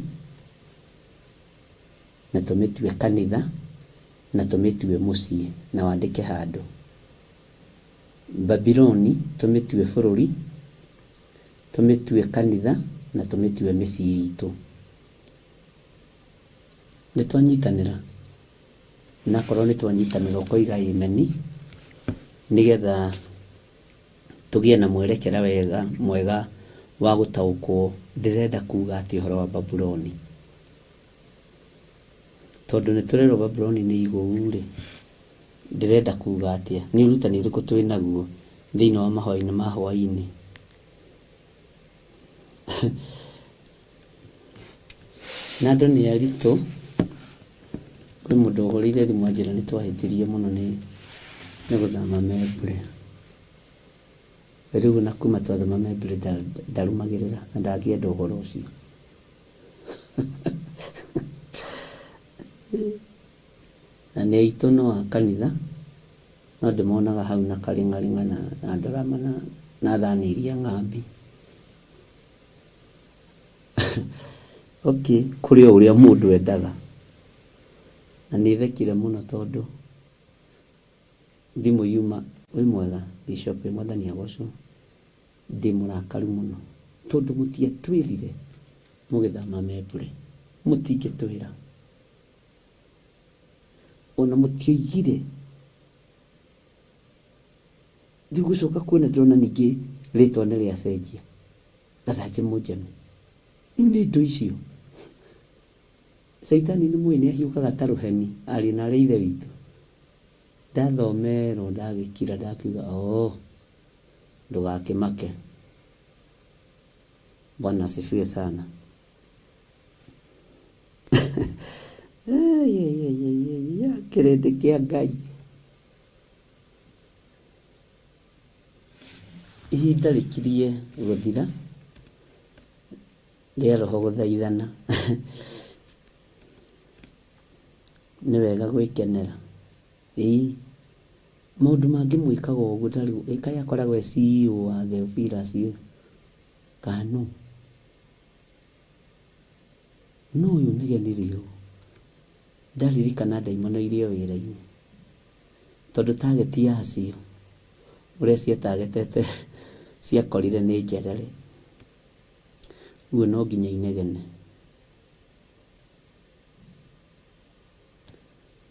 na tũmĩtue kanitha, na tũmĩtue mũciĩ, na wandĩke handũ. Babuloni tũmĩtue bũrũri, tũmĩtue kanitha, na tũmĩtue mĩciĩ itũ. Nĩ twanyitanĩra? Na akorwo nĩ twanyitanĩra ũkoiga ĩmeni, nĩgetha tũgĩe na mwerekera wega mwega wa gũtaũkwo ndĩrenda kuga atĩa ũhoro wa Babuloni. Tondũ nĩ tũrerwo Babuloni nĩ igũu rĩ, ndĩrenda kuga atĩa? Nĩ ũrutani ũrĩkũ twĩ naguo thĩinĩ wa mahoya-inĩ ma hwaĩ-inĩ? Na andũ nĩ aritũ, kwĩ mũndũ ũhũrĩire thimũ anjĩra nĩ twahĩtirie mũno nĩ gũthama Membley. Rĩu ona kuma twathama Membley ndarũmagĩrĩra na ndangĩenda ũhoro ũcio. Na nĩ aitũ no a kanitha, no ndĩmonaga hau na karĩng'arĩng'a na ndarama na thani iria ng'ambi. Okay, kũrĩ o ũrĩa mũndũ endaga. Na nĩ thekire mũno tondũ thimũ yuma, wĩ mwega Bishop, Mwathani agocwo. Ndĩ mũrakaru mũno tondũ mũtiatwĩrire mũgĩthama Membure, mũtingĩtwĩra. Ona mũtioigire. Rĩu gũcoka kuona ndĩrona ningĩ rĩtwa nĩ rĩacenjia. Gathanjĩ Mũnjemi. Rĩu nĩ indo icio. Caitani nĩ mũĩ nĩ ahiũkaga ta rũheni, ariũ na aarĩ a Ithe witũ. Ndathomerwo ndagĩkira ndakiuga oo, ndũgakĩmake. Bwana asifiwe sana. Kĩrĩndĩ kĩa Ngai. Ihinda rĩkirie gũthira rĩa roho gũthaithana. Nĩ wega gwĩkenera. Ĩĩ, maũndũ mangĩ mwĩkaga ũguo ta rĩu, ĩ kaĩ akoragwo e CEO wa Theophilus ũyũ, kana nũ? No ũyũ ũnegenire ũũ, ndaririkana ndaimono irĩ o wĩra-inĩ. Tondũ target yacio ũrĩa ciatagetete ciakorire nĩ njerere. Ũguo no nginya inegene.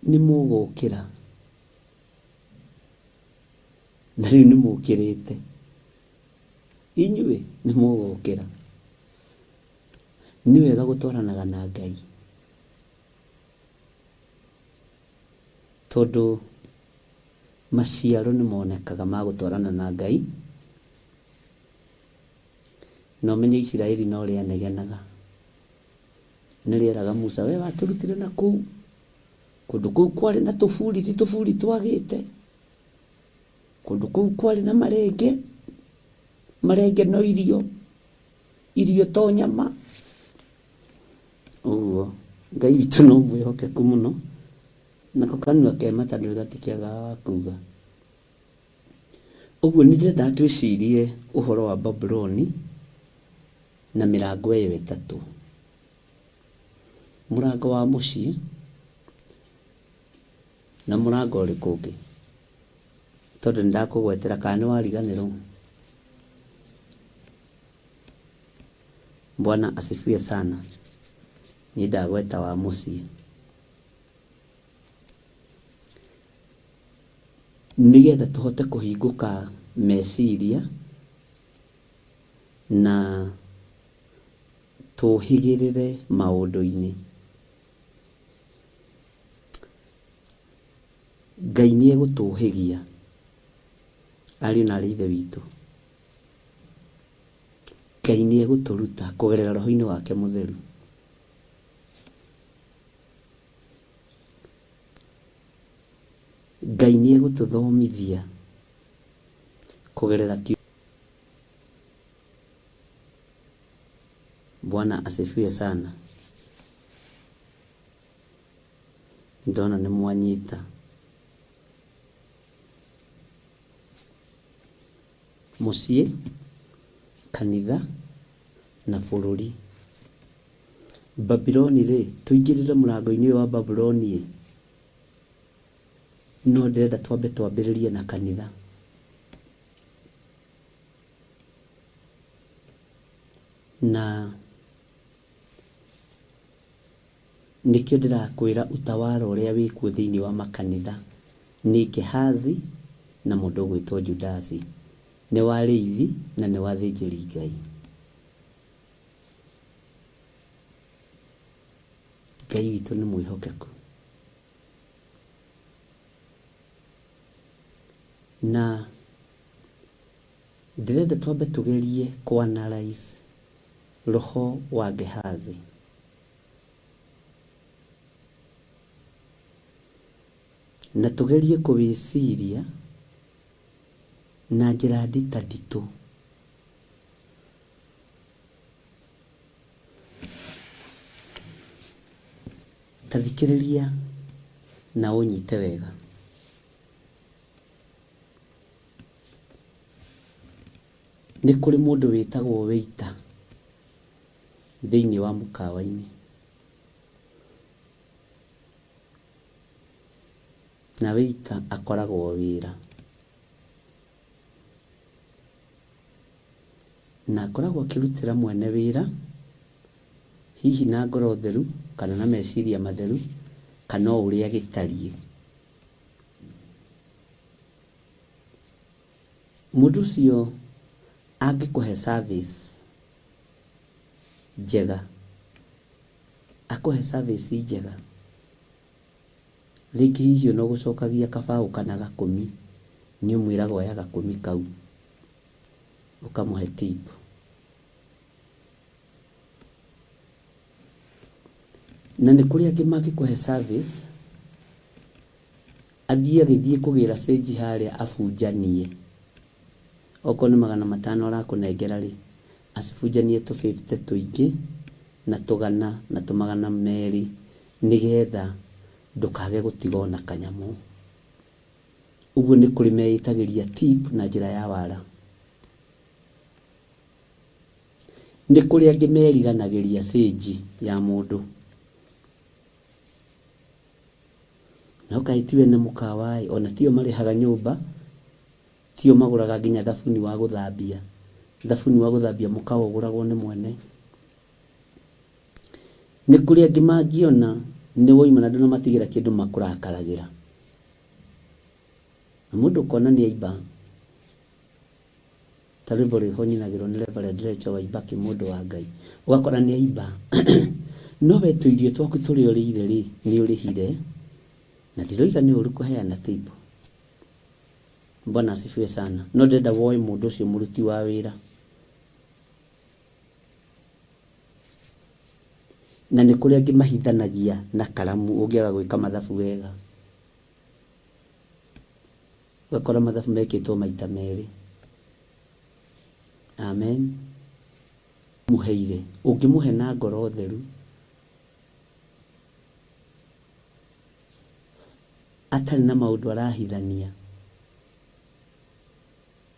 Nĩ mũgũkĩra. Na rĩu nĩ mũkĩrĩte. Inyuĩ nĩ mũgũkĩra. Nĩ wega gũtwaranaga na Ngai. Tondũ maciaro nĩ monekaga ma gũtwarana na Ngai, na ũmenye Isiraeli no rĩanegenaga. Nĩ rĩeraga Musa, we watũrutire na kũu, kũndũ kũu kwarĩ na tũburi ti tũburi twagĩte, kũndũ kũu kwarĩ na marenge, marenge no irio, irio to nyama. Ũguo Ngai witũ no mwĩhokeku mũno, nako kanua ke mata ndũĩ gatikĩagaga wa kuga. Ũguo nĩ ndĩrenda twĩcirie ũhoro wa Babuloni na mĩrango ĩyo ĩtatũ. Mũrango wa mũciĩ na mũrango ũrĩkũ ũngĩ? Tondũ nĩ ndakũgwetera kana nĩ wariganĩrwo? Bwana asifiwe sana. Niĩ ndagweta wa mũciĩ. Nĩgetha tũhote kũhingũka meciria na tũhĩgĩrĩre maũndũ-inĩ. Ngai nĩ egũtũhĩgia ariũ na aarĩ a Ithe witũ. Ngai nĩ egũtũruta kũgerera roho-inĩ wake mũtheru. Ngai nĩ egũtũthomithia kũgerera kiugo. Bwana asifiwe sana. Ndona nĩ mwanyita. Mũciĩ, kanitha na bũrũri. Babuloni-rĩ, tũingĩrĩre mũrango-inĩ ũyũ wa Babuloni-ĩ, no ndĩrenda twambe twambĩrĩrie na kanitha. Na nĩkĩo ndĩrakwĩra utawala ũrĩa wĩkuo thĩinĩ wa makanitha nĩ Gehazi na mũndũ ũgwĩtwo Judasi. Nĩ wa arĩithi na nĩ wa athĩnjĩri Ngai. Ngai witũ nĩ mwĩhokeku. Na ndĩrenda twambe tũgerie kũ analyse roho wa Gehazi. Na tũgerie kũwĩciria na njĩra nditanditũ. Ta thikĩrĩria na ũnyite wega. Nĩ kũrĩ mũndũ wĩtagwo waiter thĩinĩ wa mũkawa-inĩ. Na waiter akoragwo wĩra. Na akoragwo akĩrutĩra mwene wĩra, hihi na ngoro theru, kana na meciria matheru, kana o ũrĩa gĩtariĩ. Mũndũ ũcio angĩkũhe service njega, akũhe service njega, rĩngĩ hihi ona ũgũcokagia kabaũ kana gakũmi, nĩ ũmwĩraga oya gakũmi kau, ũkamũhe tip. Na nĩ kũrĩ angĩ mangĩkũhe service, athiĩ agĩthiĩ kũgĩra cĩnji harĩa abunjanie. Okorwo nĩ 500 arakũnengera rĩ, acibunjanie tũ fifty tũingĩ na tũgana na tũ 200 nĩgetha ndũkage gũtiga ona kanyamũ. Ũguo nĩ kũrĩ meĩtagĩria tip na njĩra ya wara. Nĩ kũrĩ angĩ meriganagĩria cĩnji ya mũndũ. No kaĩ ti ene mũkawa ĩ, ona tio marĩhaga nyũmba, tio magũraga nginya thabuni wa gũthambia. Thabuni wa gũthambia mũkawa ũgũragwo nĩ mwene. Nĩ kũrĩ angĩ mangĩona nĩ woima na ndũnamatigĩra kĩndũ makũrakaragĩra. Na mũndũ ũkona nĩ aimba, ta rwĩmbo rwĩho nyinagĩrwo nĩ Reverend Rachel Waibaki mũndũ wa Ngai, ũgakora nĩ aimba no we tũirio twaku tũrĩa ũrĩire rĩ, nĩ ũrĩhire, na ndiroiga nĩ ũru kũheana tip. Bwana asifiwe sana. No ndĩrenda woe mũndũ ũcio mũruti wa wĩra. Na nĩ kũrĩ angĩ mahithanagia na karamu ũngĩaga gwĩka mathabu wega. Ũgakora mathabu mekĩtwo maita merĩ. Amen. Mũheire. Ũngĩmũhe na ngoro theru, atarĩ na maũndũ arahithania,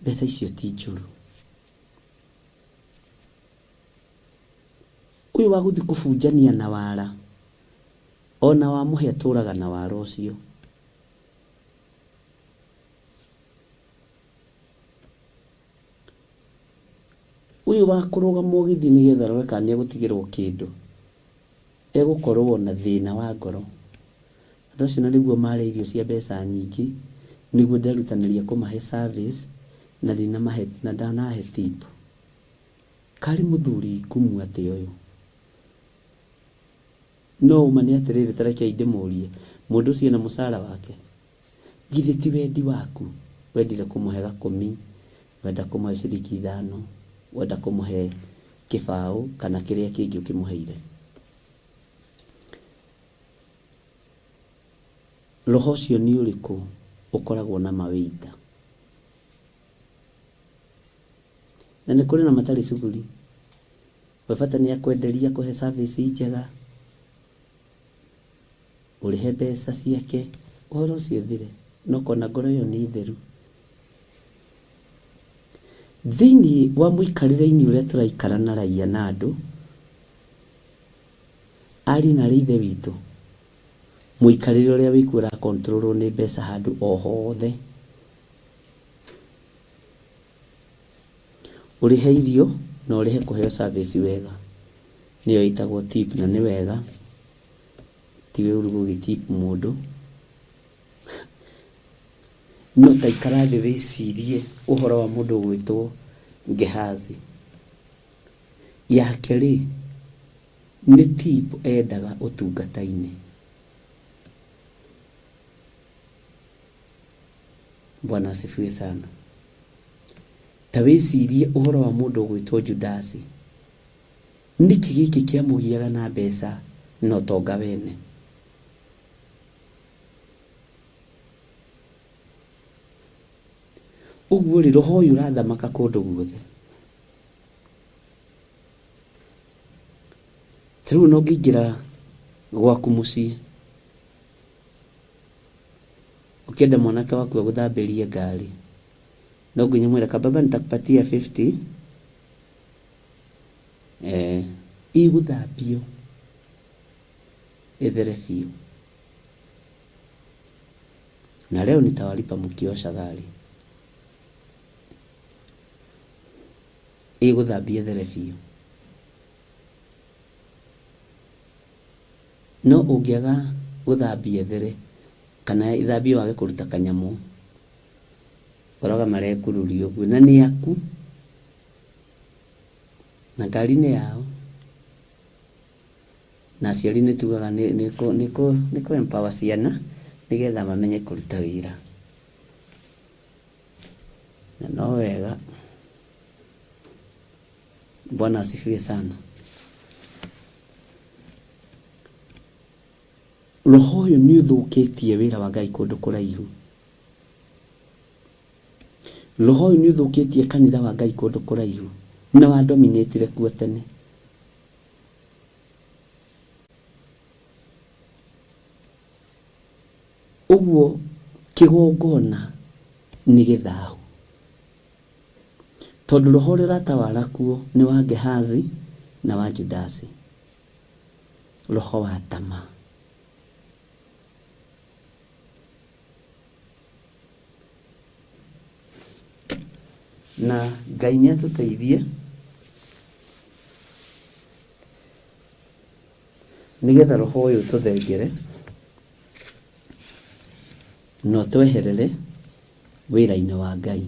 mbeca icio ti njũru. Ũyũ wa gũthiĩ kũbunjania na wara, ona wamũhe atũraga na wara ũcio. Ũyũ wa kũrũgama ũgĩthiĩ nĩgetha arore kana nĩegũtigĩrwo kĩndũ, egũkorwo na thĩna wa ngoro. Andũ acio na nĩguo marĩa irio cia mbeca nyingĩ, nĩguo nderutanĩria kũmahe service na ndinamahe na ndanahe tip. Karĩ mũthuri ngumu atĩa ũyũ? No ũma nĩ atĩrĩrĩ ta rekei ndĩmũrie, mũndũ ũcio ena mũcara wake? Githĩ ti wendi waku wendire kũmũhe gakũmi, wenda kũmũhe ciringi ithano, wenda kũmũhe kĩbaũ kana kĩrĩa kĩngĩ ũkĩmũheire? Roho ũcio nĩ ũrĩkũ ũkoragwo na mawĩita? Na nĩ kũrĩ na matarĩ cuguri. We bata nĩ akwenderia akũhe service njega, ũrĩhe mbeca ciake, ũhoro ũcio ũthire. Na ũkona ngoro ĩyo nĩ theru. Thĩinĩ wa mũikarĩre-inĩ ũrĩa tũraikara na raia na andũ, ariũ na aarĩ a Ithe witũ, mũikarĩre ũrĩa wĩkuo ũra control rwo nĩ mbeca handũ o hothe. Ũrĩhe irio na ũrĩhe kũheo service wega, nĩyo ĩtagwo tip na nĩ wega, ti ũru gũgĩ tip mũndũ. No ta ikara thĩ wĩcirie ũhoro wa mũndũ ũgwĩtwo Gehazi. Yake rĩ, nĩ tip endaga ũtungata-inĩ. Bwana asifiwe sana. Ta wĩcirie ũhoro wa mũndũ ũgwĩtwo Judasi. Nĩkĩ gĩkĩ kĩamũgiaga na mbeca na ũtonga wene? Ũguo rĩ, roho ũyũ ũrathamaka kũndũ guothe. Ta rĩu ona ũngĩingĩra gwaku mũciĩ. Ũkĩenda mwanake waku agũthambĩrie ngari, no nginya ũmwĩre kababa nitakupatia 50 eh, ĩgũthambio ĩthere biũ. Na leo nitawalipa mkiosha gari. Ĩgũthambio ĩthere biũ. No ũngĩaga gũthambia ĩthere kana ĩthambio wage kũruta kanyamũ, ũkoraga marekururia ũguo na nĩ aku na ngari nĩ yao na aciari nĩ tugaga nĩ kũ empower ciana nĩgetha mamenye kũruta wĩra. Na no wega. Bwana asifiwe sana. Roho ũyũ nĩ ũthũkĩtie wĩra wa Ngai kũndũ kũraihu. Roho ũyũ nĩ ũthũkĩtie kanitha wa Ngai kũndũ kũraihu na wa dominatire kuo tene. Ũguo kĩgongona nĩ gĩthahu. Tondũ roho ũrĩa ũratawara kuo nĩ wa Gehazi na wa Judasi. Roho wa tama. Na Ngai nĩ atũteithie nĩgetha roho ũyũ ũtũthengere na ũtweherere wĩra-inĩ wa Ngai.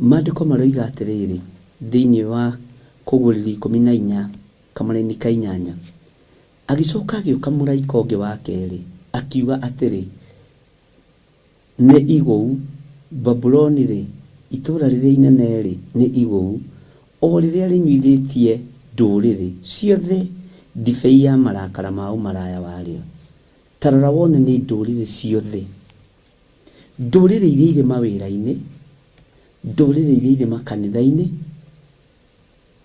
Maandĩko maroiga atĩrĩrĩ, thĩinĩ wa Kũguũrĩrio 14 kamũraini ka inyanya, Agĩcoka agĩũka mũraika ũngĩ wa kerĩ, akiuga atĩrĩ, Nĩ igũu, Babuloni-rĩ, itũũra rĩrĩa inene-rĩ, nĩ igũu, o rĩrĩa rĩnyuithĩtie ndũrĩrĩ ciothe ndibei ya marakara ma ũmaraya warĩo. Ta rora wone nĩ ndũrĩrĩ ciothe. Ndũrĩrĩ iria irĩ mawĩra-inĩ, ndũrĩrĩ iria irĩ makanitha-inĩ,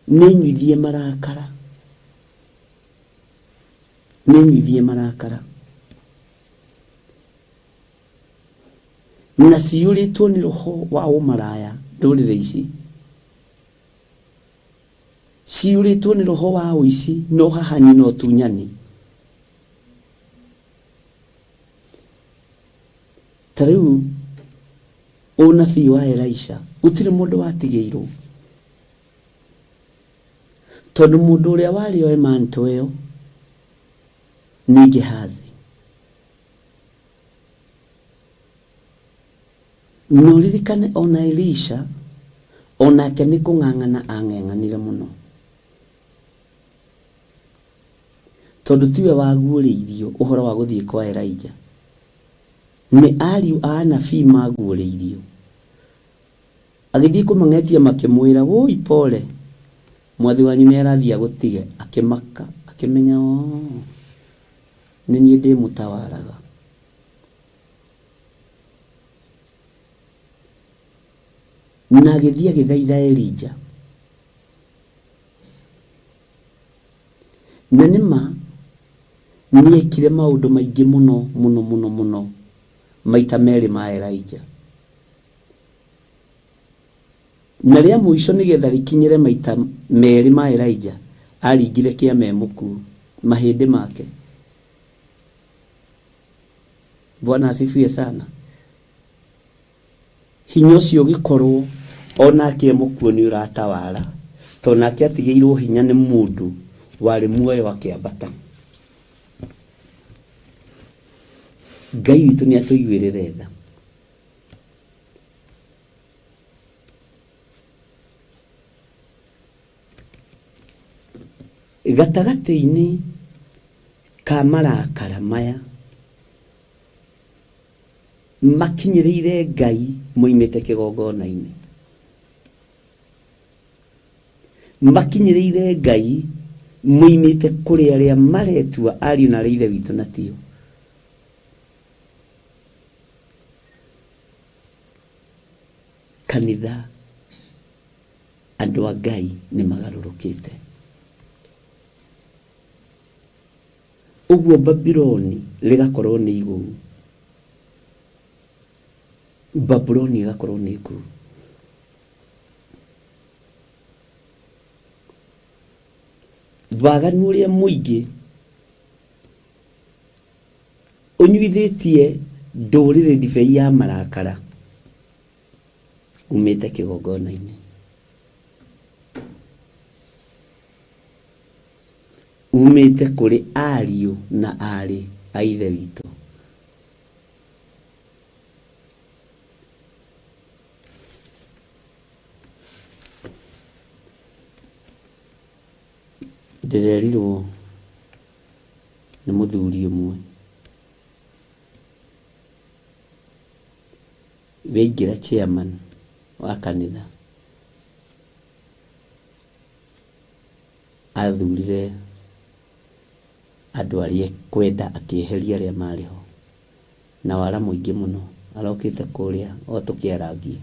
nĩ nyuithie marakara. Nĩ nyuithie marakara. Na ciyũrĩtwo nĩ roho wa ũmaraya ndũrĩrĩ ici. Ciyũrĩtwo nĩ roho wa ũici na ũhahanyi na ũtunyani. Ta rĩu ũnabii wa Elisha gũtirĩ mũndũ watigĩirwo. Tondũ mũndũ ũrĩa warĩ oe mantle ĩyo nĩ Gehazi. Na ũririkane ona Elisha onake nĩ kũng'ang'ana ang'eng'anire mũno. Tondũ tiwe waguũrĩirio ũhoro wa gũthiĩ kwa Elijah. Nĩ ariũ a anabii maguũrĩirio. Agĩthiĩ kũmang'etia makĩmwĩra, wũi pole, mwathi wanyu nĩ arathiĩ agũtige. Akĩmaka, akĩmenya oo, nĩ niĩ ndĩmũtawaraga. Na agĩthiĩ agĩthaitha Elija. Na nĩ ma nĩekire maũndũ maingĩ mũno mũno mũno mũno maita merĩ ma Elijah. Na rĩa mũico nĩgetha rĩkinyĩre maita merĩ ma Elijah, aringire kĩama e mũkuũ, mahĩndĩ make. Bwana asifiwe sana. Hinya ũcio ũgĩkorwo o nake e mũkuũ nĩ ũratawara, tondũ nake atigĩirwo hinya nĩ mũndũ warĩ muoyo akĩambata. Ngai witũ nĩ atũiguĩrĩre tha. Gatagatĩ-inĩ ka marakara maya makinyĩrĩire Ngai moimĩte kĩgongona-inĩ. Makinyĩrĩire Ngai moimĩte kũrĩ arĩa maretua ariũ na aarĩ a Ithe witũ na tio. Kanitha, andũ a Ngai nĩ magarũrũkĩte. Ũguo Babuloni rĩgakorwo nĩ igũu. Babuloni ĩgakorwo nĩ ngũu. Waganu ũrĩa mũingĩ ũnyuithĩtie ndũrĩrĩ ndibei ya marakara umĩte kĩgongona-inĩ. Umĩte kũrĩ ariũ na aarĩ a Ithe witũ. Ndĩrerirwo nĩ mũthuri ũmwe waingĩra chairman wa kanitha, athurire andũ arĩa ekwenda akĩeheria arĩa marĩ ho, na wara mũingĩ mũno, arokĩte kũrĩa o tũkĩarangia.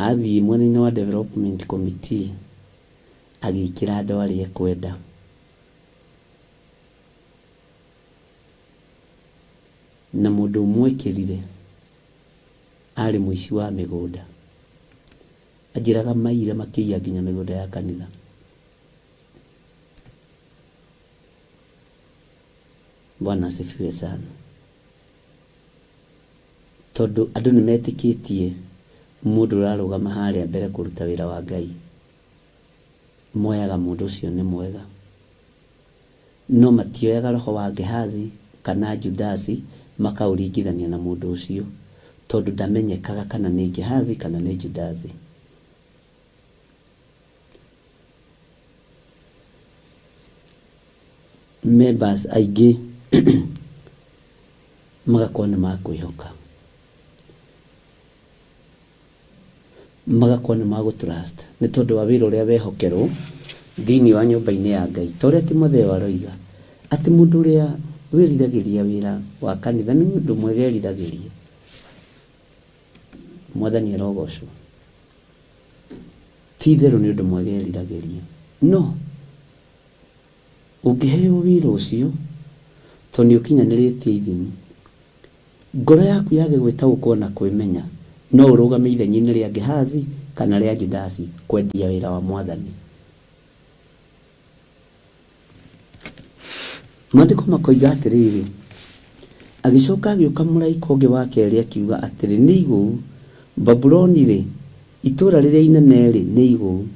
Athiĩ mwena-inĩ wa development committee agĩkĩra andũ arĩa ekwenda. Na mũndũ ũmwe ekĩrire arĩ mũici wa mĩgũnda. Anjĩraga maiyire makĩiya nginya mĩgũnda ya kanitha. Bwana asifiwe sana. Tondũ andũ nĩ metĩkĩtie mũndũ ũrarũgama harĩa mbere kũruta wĩra wa Ngai, moyaga mũndũ ũcio nĩ mwega. No matioyaga roho wa Gehazi kana Judasi makaũringithania na mũndũ ũcio, tondũ ndamenyekaga kana nĩ Gehazi kana nĩ Judasi. Members aingĩ magakorwo nĩ makwĩhoka, magakorwo nĩ magũ trust nĩ tondũ wa wĩra ũrĩa wehokerwo thĩinĩ wa nyũmba-inĩ ya Ngai. Ta ũrĩa Timotheo aroiga, atĩ mũndũ ũrĩa wĩriragĩria wĩra wa kanitha nĩ ũndũ mwega eriragĩria. Mwathani arogocwo. Ti itherũ nĩ ũndũ mwega eriragĩria. No ũngĩheo wĩra ũcio, tondũ nĩ ũkinyanĩrĩtie ithimi, ngoro yaku yage gwĩtaũkwo na kwĩmenya, no ũrũgame ithenya-inĩ rĩa Gehazi kana rĩa Judasi kwendia wĩra wa Mwathani. Maandĩko makoiga atĩrĩrĩ, Agĩcoka agĩũka mũraika ũngĩ wa kerĩ akiuga atĩrĩ, Nĩ igũu! Babuloni-rĩ, itũũra rĩrĩa inene-rĩ, nĩ igũu!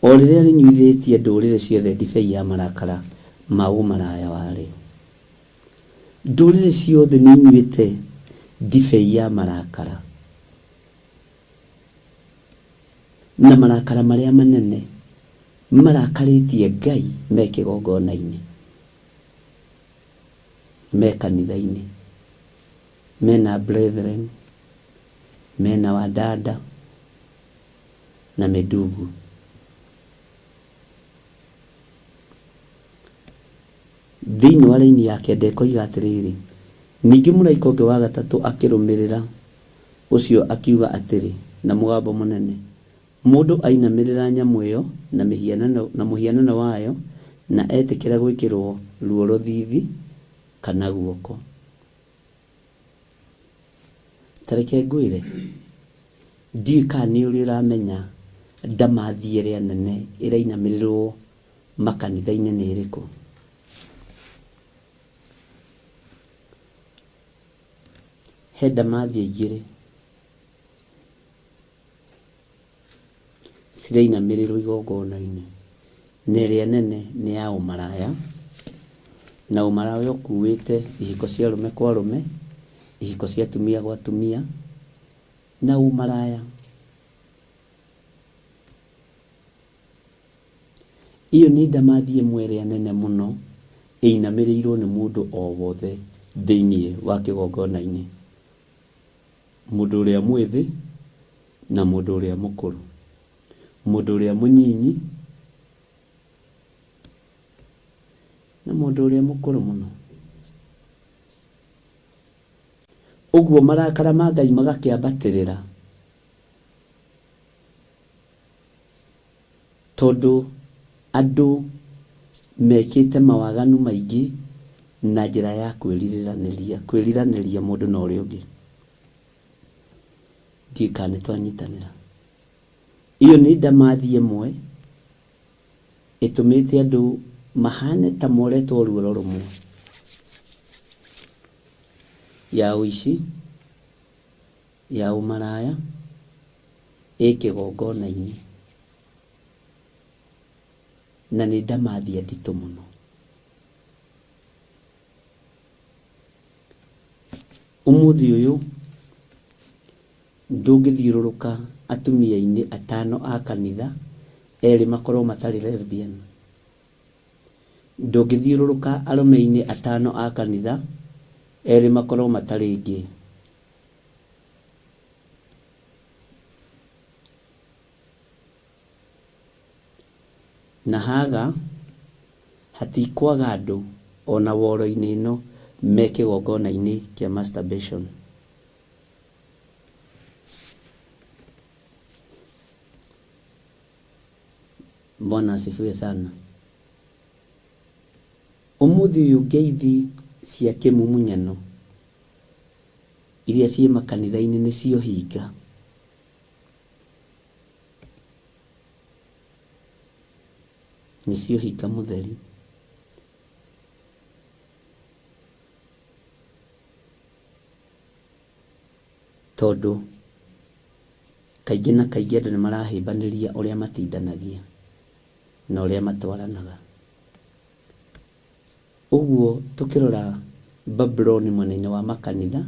O rĩrĩa rĩnyuithĩtie ndũrĩrĩ ciothe ndibei ya marakara ma ũmaraya warĩo. Ndũrĩrĩ ciothe nĩinyuĩte ndibei ya marakara. Na marakara marĩa manene marakarĩtie Ngai me kĩgongona-inĩ, me kanitha-inĩ, mena brethren, mena wadada na mĩndugu. Thĩinĩ wa raini ya kenda ĩkoiga atĩrĩrĩ, Ningĩ mũraika ũngĩ wa gatatũ akĩrũmĩrĩra ũcio akiuga atĩrĩ na mũgambo mũnene, Mũndũ ainamĩrĩra nyamũ ĩyo na mĩhianano na mũhianano wayo na etĩkĩra gwĩkĩrwo ruo rũthithi kana guoko. Ta reke ngwĩre, ndiũĩ kana nĩ ũrĩ ũramenya ndamathi ĩrĩa nene ĩrainamĩrĩrwo makanitha-inĩ nĩ ĩrĩkũ? He ndamathia igĩrĩ cirainamĩrĩrwo igongona-inĩ, na ĩrĩa nene nĩ ya ũmaraya, na ũmaraya ũkuĩte ihiko cia arũme kwa arũme, ihiko cia atumia gwa atumia, na ũmaraya. Ĩyo nĩ ndamathi ĩmwe ĩrĩa nene mũno ĩinamĩrĩirwo nĩ mũndũ o wothe thĩinĩ wa kĩgongona-inĩ. Mũndũ ũrĩa mwĩthĩ na mũndũ ũrĩa mũkũrũ, mũndũ ũrĩa mũnyinyi na mũndũ ũrĩa mũkũrũ mũno. Ũguo marakara ma Ngai magakĩambatĩrĩra. Tondũ andũ mekĩte mawaganu maingĩ na njĩra ya kwĩriranĩria, kwĩriranĩria mũndũ na ũrĩa ũngĩ. Ndiũĩ kana nĩ twanyitanĩra. Ĩyo nĩ ndamathi ĩmwe ĩtũmĩte andũ mahane ta moretwo ruoro rũmwe ya ũici, ya ũmaraya, ĩ kĩgongona-inĩ. Na nĩ ndamathia nditũ mũno. Ũmũthĩ ũyũ ndũngĩthiũrũrũka atumia-inĩ atano a kanitha erĩ makorwo matarĩ lesbian. Ndũngĩthiũrũrũka arũme-inĩ atano a kanitha erĩ makorwo matarĩ gay. Na haga hatikwaga andũ ona woro-inĩ ĩno me kĩgongona-inĩ kĩa masturbation. Bwana asifiwe sana. Ũmũthĩ ũyũ ngeithi cia kĩmumunyano iria ciĩ makanitha-inĩ nĩcio hinga. Nĩcio hinga mũtheri. Tondũ kaingĩ na kaingĩ andũ nĩ marahĩmbanĩria ũrĩa matindanagia na ũrĩa matwaranaga. Ũguo tũkĩrora Babuloni mwena-inĩ wa makanitha,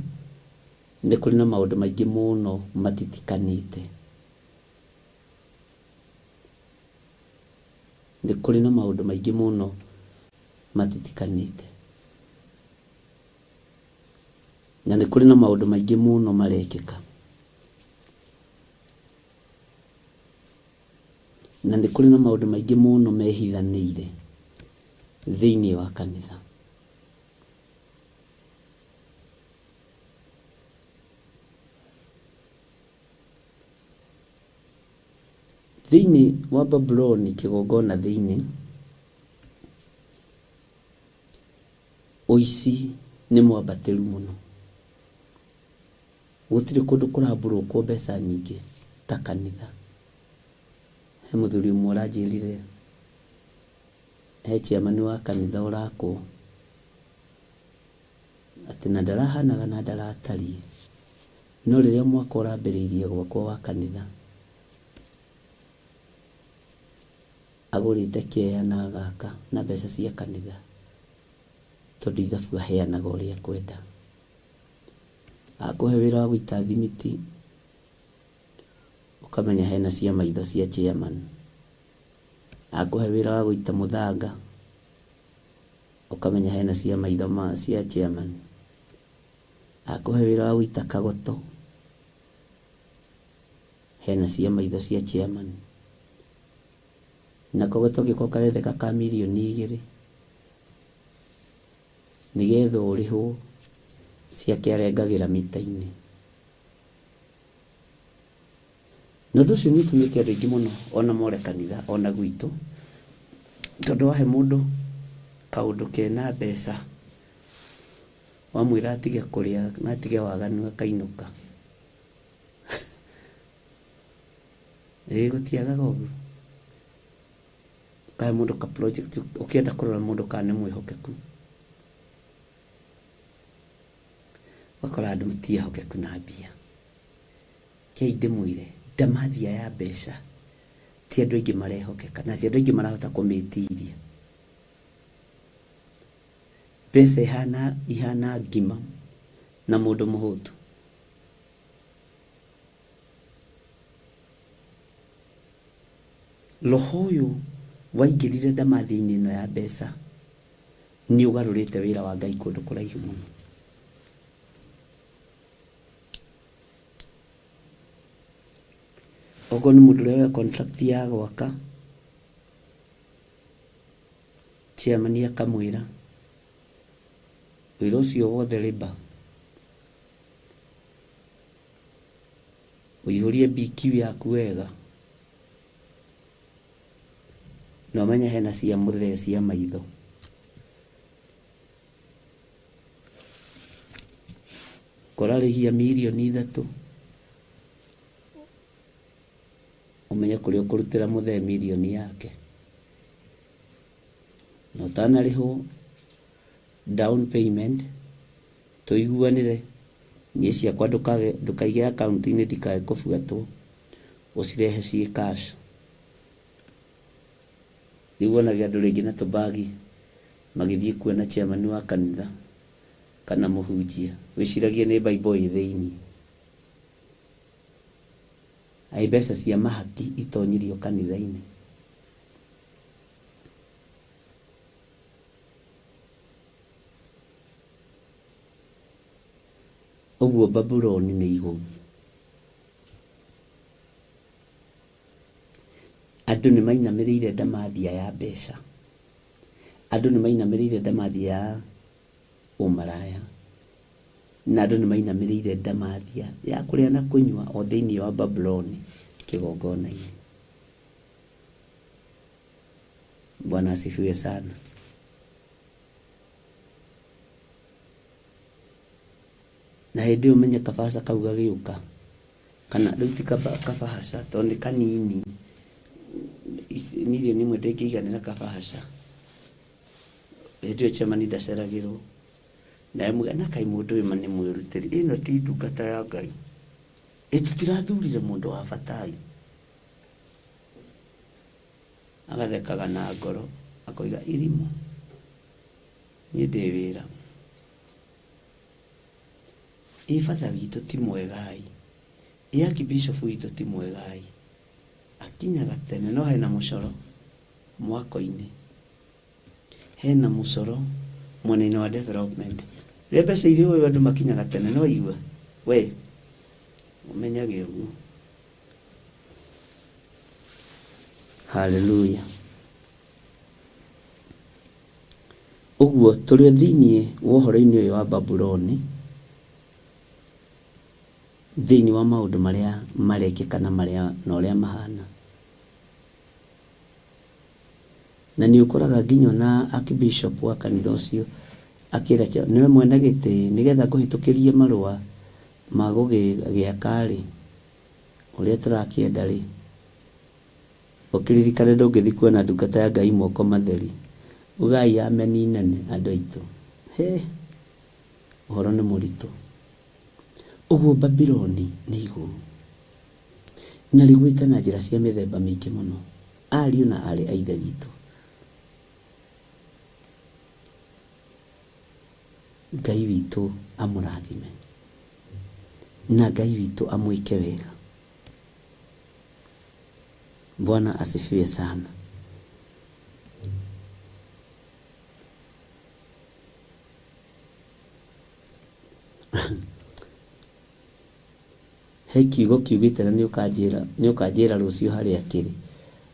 nĩ kũrĩ na maũndũ maingĩ mũno matitikanĩte. Nĩ kũrĩ na maũndũ maingĩ mũno matitikanĩte. Na nĩ kũrĩ na maũndũ maingĩ mũno marekĩka. Na nĩ kũrĩ na maũndũ maingĩ mũno mehithanĩire thĩinĩ wa kanitha. Thĩinĩ wa Babuloni kĩgongona thĩinĩ, ũici nĩ mwambatĩru mũno. Gũtirĩ kũndũ kũramburũkwo mbeca nyingĩ ta kanitha. He mũthuri ũmwe ũranjĩrire he chairman wa kanitha ũrakwo, atĩ na ndarahanaga na ndaratariĩ, no rĩrĩa mwaka ũrambĩrĩirie gwakwo wa kanitha, agũrĩte kĩea na agaka na mbeca cia kanitha, tondũ ithabu aheanaga ũrĩa ekwenda. Akũhe wĩra wa gũita thimiti, ũkamenya hena cia maitho cia chairman. Akũhe wĩra wa gũita mũthanga, ũkamenya hena cia maitho ma cia chairman. Akũhe wĩra wa gũita kagoto, hena cia maitho cia chairman. Na kagoto angĩkorwo karendeka ka mirioni igĩrĩ, nĩgetha ũrĩhwo, ciake arengagĩra mita-inĩ. Na ũndũ ũcio nĩ ũtũmĩte andũ aingĩ mũno ona more kanitha ona gwitũ, tondũ wahe mũndũ kaũndũ kena mbeca, wamwĩra atige kũrĩa na atige waganu akainũka. Ĩĩ gũtiagaga ũguo. Ũkahe mũndũ ka project ũkĩenda kũrora mũndũ kana nĩ mwĩhokeku. Ũgakora andũ ti ehokeku na mbia. Rekei ndĩmwĩre, ndamathia ya mbeca ti andũ aingĩ marehokeka na ti andũ aingĩ marahota kũmĩtiria. Mbeca ihana ihana ngima na mũndũ mũhũtu. Roho ũyũ waingĩrire ndamathia-inĩ ĩno ya mbeca nĩ ũgarũrĩte wĩra wa Ngai kũndũ kũraihu mũno. Okorwo nĩ mũndũ ũrĩa woya contract ya gwaka, chairman akamwĩra wĩra ũcio wothe labour ũihũrie BQ yaku wega. Na ũmenye hena cia mũthee cia maitho. Kũrarĩhia mirioni 3, ũmenye kũrĩa ũkũrutĩra mũthee mirioni yake. Na ũtanarĩhwo down payment, tũiguanĩre, niĩ ciakwa ndũkaige akaunti-inĩ ndikae kũbuatwo, ũcirehe ciĩ cash. Rĩu wonage andũ rĩngĩ na tũbagi magĩthiĩ kuona chairman wa kanitha kana mũhunjia, wĩciragie nĩ Bible ĩ thĩiniĩ. Aĩ mbeca cia mahaki itonyirio kanitha-inĩ. Ũguo Babuloni nĩ igũu. Andũ nĩ mainamĩrĩire ndamathia ya mbeca. Andũ nĩ mainamĩrĩire ndamathia ya ũmaraya. Na andũ nĩ mainamĩrĩire ndamathia ya kũrĩa na kũnyua o thĩinĩ wa Babuloni kĩgongona-inĩ. Bwana asifiwe sana. Na hĩndĩ ĩyo ũmenye kabaca kau gagĩũka, kana rĩu ti kabahaca tondũ nĩ kanini, mirioni 1 ndĩngĩiganĩra kabahaca. Hĩndĩ ĩyo chairman ndaceragĩrwo. Nawe muge na kaĩ mũndũ ũyũ ma nĩ mwĩrutĩri, ĩno ti ndungata ya Ngai. Ĩ tũtirathurire mũndũ wa bata ĩ. Agathekaga na ngoro akoiga irimũ, niĩ ndĩ wĩra. Ĩ batha witũ ti mwega ĩ, ĩ archbishop witũ ti mwega ĩ. Akinyaga tene no hena mũcoro mwako-inĩ, hena mũcoro mwena-inĩ wa development. Rĩrĩa mbeca irĩ ũyũ andũ makinyaga tene nĩ waigua we ũmenyage ũguo. Hallelujah. Ũguo tũrĩ o thĩinĩ wa ũhoro-inĩ ũyũ wa Babuloni, thĩinĩ wa maũndũ marĩa marekĩka na marĩa na ũrĩa mahana. Na nĩ ũkoraga nginya ona archbishop wa kanitha ũcio akĩra nĩwe mwene gĩtĩ, nĩgetha ngũhĩtũkĩrie marũa ma gũgĩaka rĩ, ũrĩa tũrakĩenda rĩ, Ũkĩririkane ndũngĩthiĩ kuona ndungata ya Ngai moko matheri. Ugai ameni nene andũ aitũ. Hĩ! Ũhoro nĩ mũritũ. Ũguo Babuloni nĩ igũrũ. Na rĩgwĩte na njĩra cia mĩthemba mĩingĩ mũno. Ariũ na aarĩ a Ithe witũ. Ngai witũ amũrathime. Na Ngai witũ amwĩke wega. Bwana asifiwe sana. He kiugo kiugĩte na nĩ ũkanjĩra rũciũ harĩa kĩrĩ,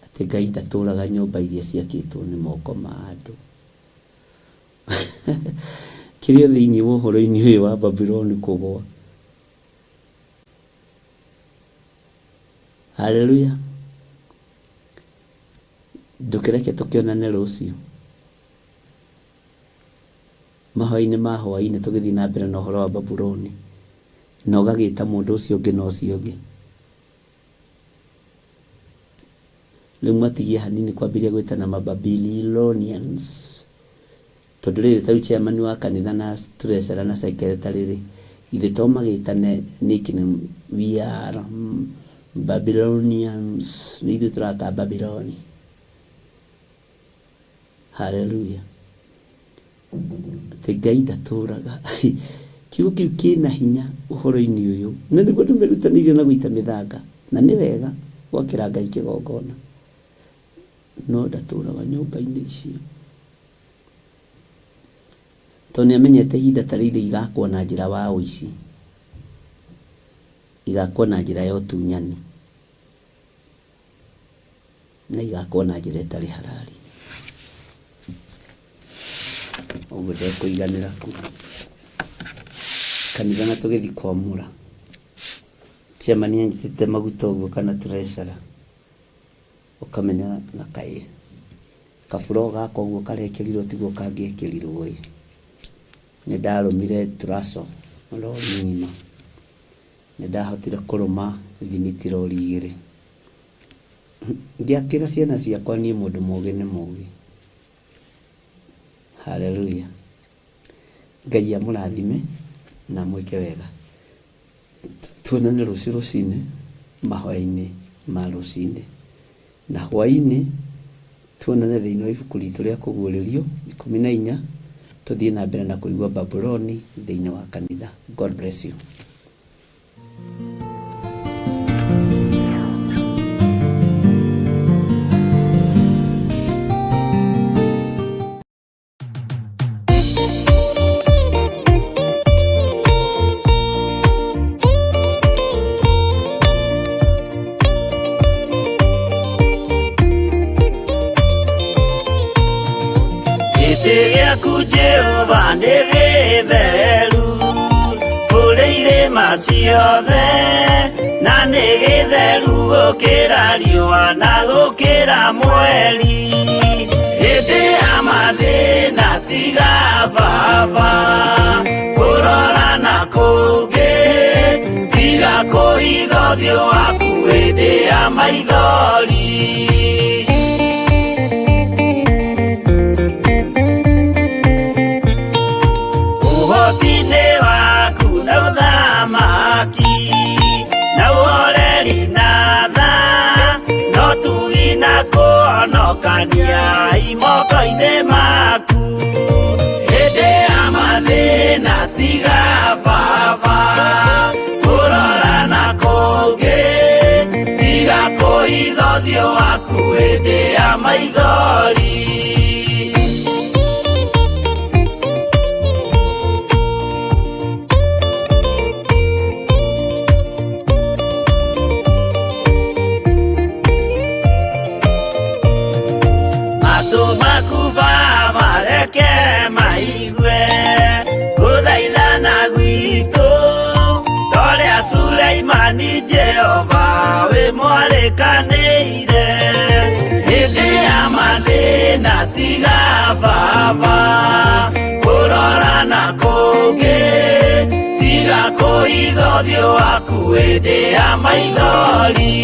atĩ Ngai ndatũraga nyũmba iria ciakĩtwo nĩ moko ma andũ. Kĩrĩ o thĩinĩ wa ũhoro-inĩ ũyũ wa Babuloni kũgwa. Haleluya. Ndũkĩreke tũkĩonane rũciũ mahoya-inĩ ma hwaĩ-inĩ tũgĩthiĩ na mbere na ũhoro wa Babuloni, na ũgagĩta mũndũ ũcio ũngĩ na ũcio ũngĩ. Rĩu matigie hanini kwambĩrĩria gwĩtana ma Babylonians. Tondũ rĩrĩ ta rĩu chairman wa kanitha na treasurer na secretary rĩ, githĩ to magĩtane nickname we are Babylonians, nĩ ithuĩ tũraka Babyloni. Hallelujah. Atĩ Ngai ndatũraga. Kiugo kĩu kĩna hinya ũhoro-inĩ ũyũ. Na nĩguo andũ merutanĩirie na gũita mĩthanga. Na nĩ wega gwakĩra Ngai kĩgongona. No ndatũraga nyũmba-inĩ icio. Tondũ nĩ amenyete ihinda ta rĩrĩ igakwo na njĩra wa ũici, igakwo na njĩra ya ũtunyani, na igakwo na njĩra ĩtarĩ harari. Ũguo ndekũiganĩra kũ. Kanitha na tũgĩthiĩ kwamũra, chairman anyitĩte maguta ũguo kana treasurer, ũkamenya na kaĩ. Kaburo gakwa ũguo karekĩrirwo tiguo kangĩekĩrirwo ĩ. Nĩ ndarũmire turaco rori ng'ima. Nĩ ndahotire kũrũma thimiti rori igĩrĩ. Ngĩakĩra ciana ciakwa niĩ mũndũ mũgĩ nĩ mũgĩ. Haleluya. Ngai amũrathime na amwĩke wega. Tuonane rũciũ rũcinĩ mahoya-inĩ ma rũcinĩ. Na hwaĩ-inĩ tuonane thĩinĩ wa ibuku ritũ rĩa kũguũrĩrio 14 tũthiĩ na mbere na kũigua Babuloni thĩinĩ wa kanitha. God bless you. Gĩtĩ gĩaku Jehova nĩ gĩtheru kũrĩ irĩma ciothe na nĩ gĩtheru gũkĩra riũa na gũkĩra mweri hĩndĩ ya mathĩna tiga baba kũrora na kũngĩ tiga kũhitha ũthiũ waku hĩndĩ ya maithori. Ũhoti-inĩ waku na ũthamaki na ũhoreri na tha no tugi na kũhonokania imoko-inĩ maku hĩndĩ ya mathĩna tiga baba kũrora na kũngĩ tiga kũhitha ũthiũ waku hĩndĩ ya maithori. Matũ maku Baba reke maigue gũthaithana gwitũ torĩa Suleimani Jehova wĩ mwarĩkanĩire hĩndĩ ya mathĩna tiga baba kũrora na kũngĩ tiga kũhitha ũthiũ waku hĩndĩ ya maithori.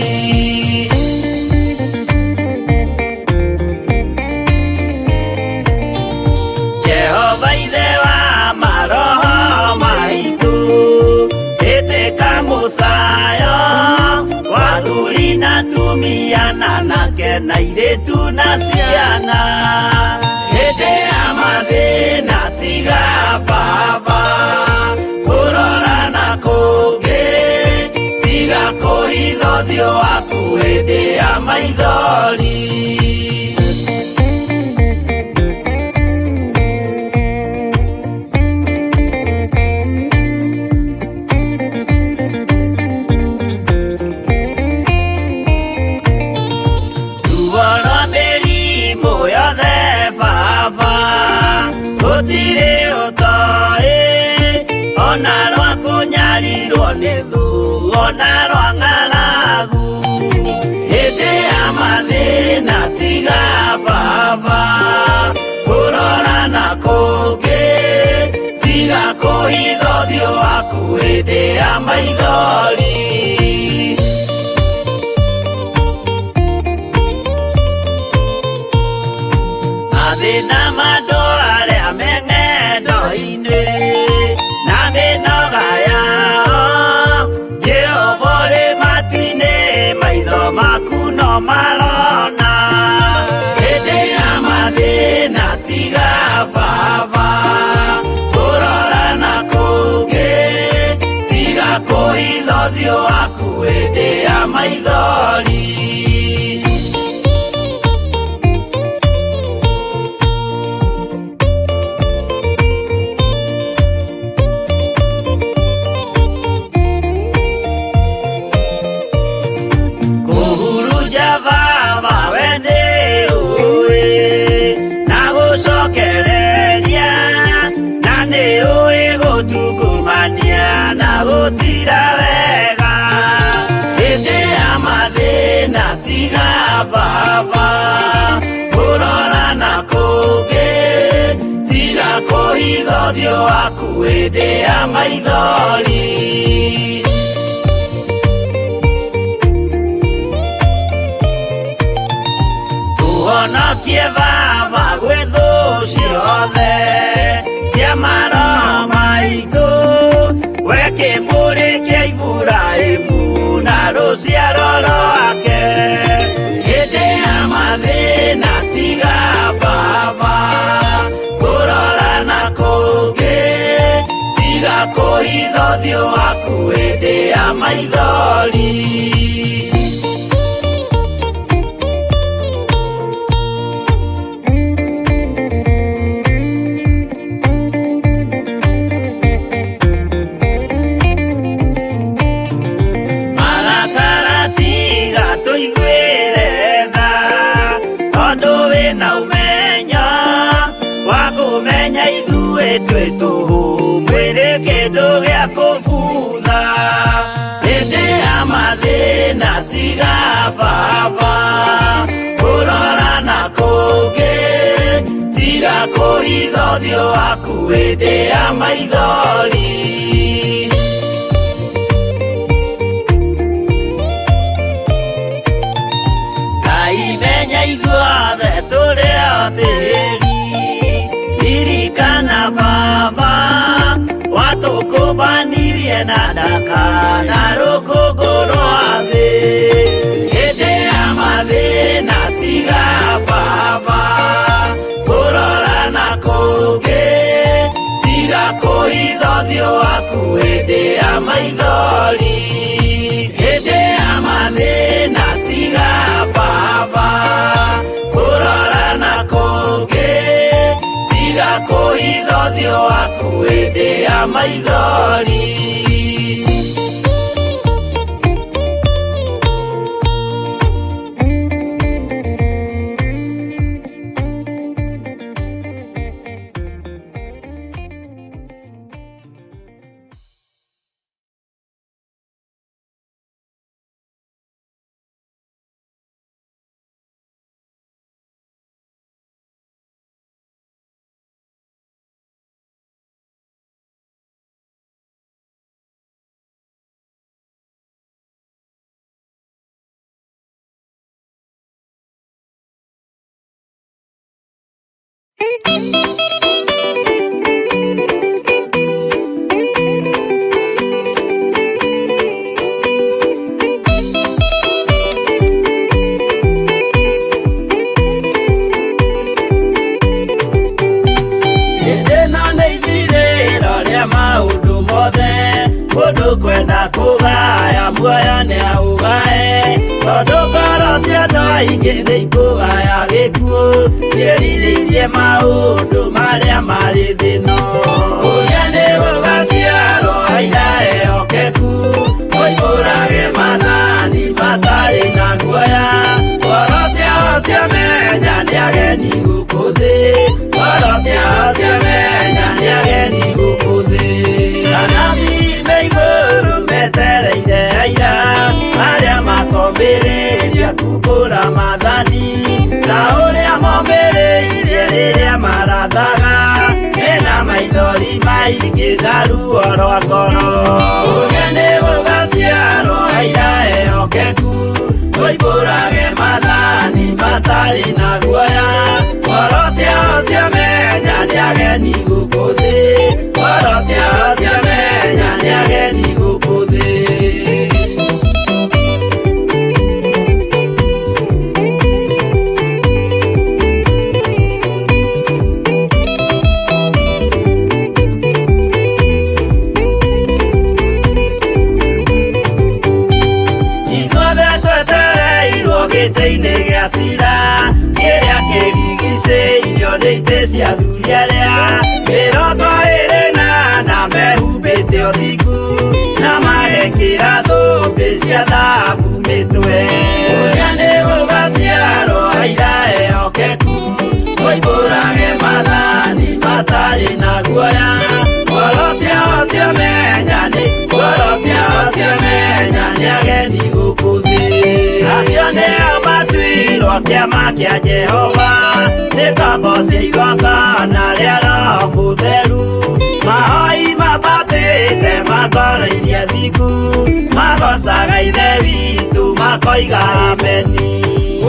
Jehova ithe wa maroho maitũ ĩtĩka mũcayo wa athuri na atumia na anake na airĩtu na ciana hĩndĩ ya mathĩna tiga baba kũrora na kũngĩ tiga kũhitha ũthiũ waku hĩndĩ ya maithori. Ruo rwa mĩrimũ yothe baba gũtirĩ ũtoĩ ona rwa kũnyarirwo nĩ thũ ona rwa ng'aragu hĩndĩ ya mathĩna tiga baba kũrora na kũngĩ tiga kũhitha ũthiũ waku hĩndĩ ya maithori. Mathĩna ma andũ arĩa me ng'endo-inĩ na mĩnoga yao Jehova ũrĩ matu-inĩ maitho maku no marona hĩndĩ ya mathĩna tiga baba kũrora na kũngĩ tiga kũhitha ũthiũ waku hĩndĩ ya maithori. Kũhurunja baba we nĩ ũĩ na gũcokereria na nĩ ũĩ gũtungumania na gũtira wega hĩndĩ ya mathĩna Kũhitha ũthiũ waku hĩndĩ ya maithori. Tũhonokie Baba gwĩ thũ ciothe cia maroho maitũ, we kĩmũrĩ kĩa Iburahĩmu na rũciaro rwake. Hĩndĩ ya mathĩna tiga Baba kũrora na kũngĩ, tiga kũhitha ũthiũ waku hĩndĩ ya maithori. Marakara tiga tũiguĩre tha, tondũ wĩna ũmenyo wa kũmenya ithuĩ twĩ tũhũ, mwĩrĩ kĩndũ gĩa kũbutha. Hĩndĩ ya mathĩna tiga Baba kũrora na kũngĩ, tiga kũhitha ũthiũ waku hĩndĩ ya maithori. Ngai menya ithuothe tũrĩ o tĩri, ririkana Baba watũkũmbanirie na ndaka na rũkũngũ rwa thĩ. Hĩndĩ ya mathĩna tiga Baba kũrora na kũngĩ, tiga kũhitha ũthiũ waku hĩndĩ ya maithori. Hĩndĩ ya mathĩna tiga Baba kũrora na kũngĩ, tiga kũhitha ũthiũ waku hĩndĩ ya maithori. Hĩndĩ ĩno nĩ ithirĩro rĩa maũndũ mothe, mũndũ kwenda kũgaya muoyo nĩaũgae, tondũ ngoro cia andũ aingĩ nĩikũgaya gĩkuũ, ciĩrirĩirie maũndũ marĩa marĩ thĩ ĩno. Ũrĩa nĩ gũgaciarwo aira ehokeku, moimbũrage maathani matarĩ na guoya, ngoro ciao ciamenya nĩ ageni gũkũ thĩ, ngoro ciao ciamenya nĩ ageni gũkũ thĩ. Anabii me igũrũ metereire aira arĩa makomĩrĩria kumbũra maathani, ta ũrĩa momĩrĩirie rĩrĩa marathaga, mena maithori maingĩ na ruo rwa ngoro. Ũrĩa nĩ gũgaciarwo aira ehokeku, moimbũrage maathani matarĩ na guoya, ngoro ciao ciamenya nĩ ageni gũkũ thĩ, ngoro ciao ciamenya nĩ ageni gũkũ thĩ. Ithuothe twetereirwo gĩtĩ-inĩ gĩa cira, kĩrĩa kĩrigicĩirio nĩ itĩ cia athuri arĩa 24 mehumbĩte ũthingu, na magekĩra thũmbĩ cia thahabu mĩtwe. Ũrĩa nĩ gũgaciarwo aira ehokeku, moimbũrage maathani matarĩ na guoya, ngoro ciao ciamenya nĩ, ngoro ciao ciamenya nĩ ageni gũkũ thĩ. Acio nĩo matuirwo Kĩama kĩa Jehova nĩ ngombo cia igongona rĩa Roho Mũtheru. Mahoi mabatĩte matoroirie thingu, magocaga Ithe witũ makoiga ameni.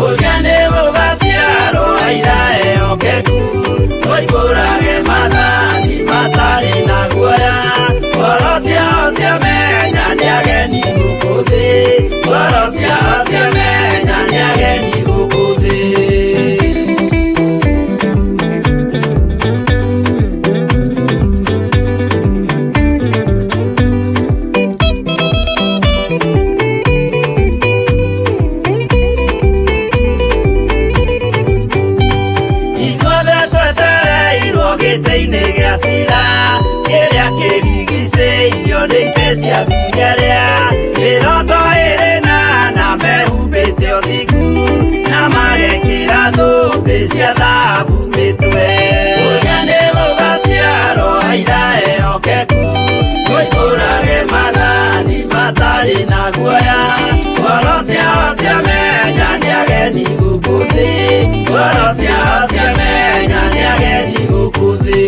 Ũrĩa nĩ gũgaciarwo aira ehokeku, moimbũrage maathani matarĩ na guoya. Ngoro ciao ciamenya nĩ ageni gũkũ thĩ, ngoro ciao ciamenya nĩ ageni gũkũ thĩ. Ithuothe twetereirwo gĩtĩ-inĩ gĩa cira kĩrĩa kĩrigicĩirio nĩ itĩ cia athuri arĩa 24 na mehumbĩte ũthingu na magekĩra thũmbĩ cia thahabu mĩtwe. Ũrĩa nĩ gũgaciarwo aira ehokeku, moimbũrage maathani matarĩ na guoya. Ngoro ciao ciamenya nĩ ageni gũkũ thĩ, ngoro ciao ciamenya nĩ ageni gũkũ thĩ.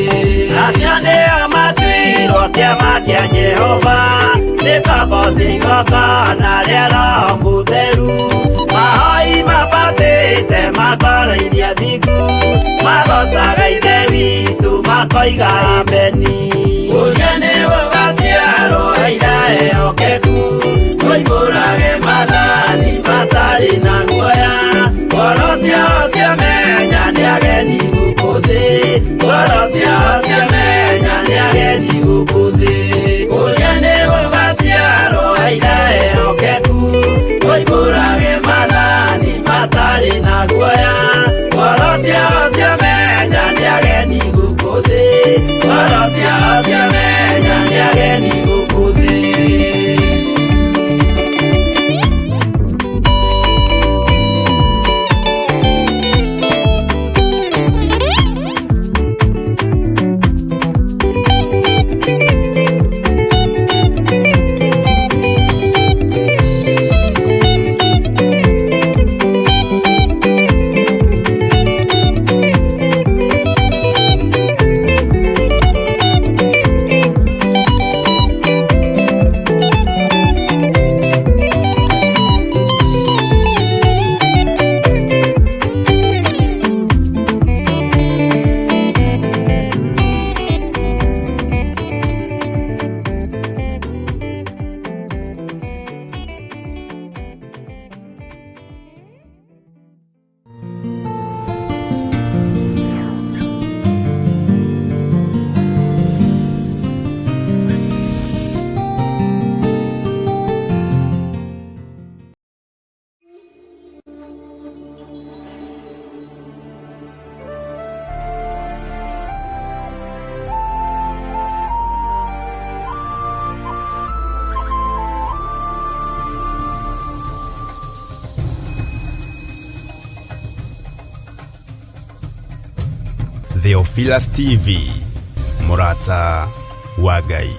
Acio nĩo matuirwo kĩama kĩa Jehova nĩ ngombo cia igongona rĩa Roho Mũtheru. Mahoi mabatĩte matoroirie athingu, magocaga Ithe witũ makoiga ameni. Ũrĩa nĩ gũgaciarwo aira ehokeku, moimbũrage maathani matarĩ na guoya. Ngoro ciao ciamenya nĩ ageni gũkũ thĩ, ngoro ciao ciamenya nĩ ageni gũkũ thĩ. Ũrĩa nĩ gũgaciarwo aira ehokeku, moimbũrage maathani matarĩ na guoya. Ngoro ciao ciamenya nĩ ageni gũkũ thĩ, ngoro ciao ciamenya nĩ ageni gũkũ thĩ. Theophilus TV, mũrata wa Ngai.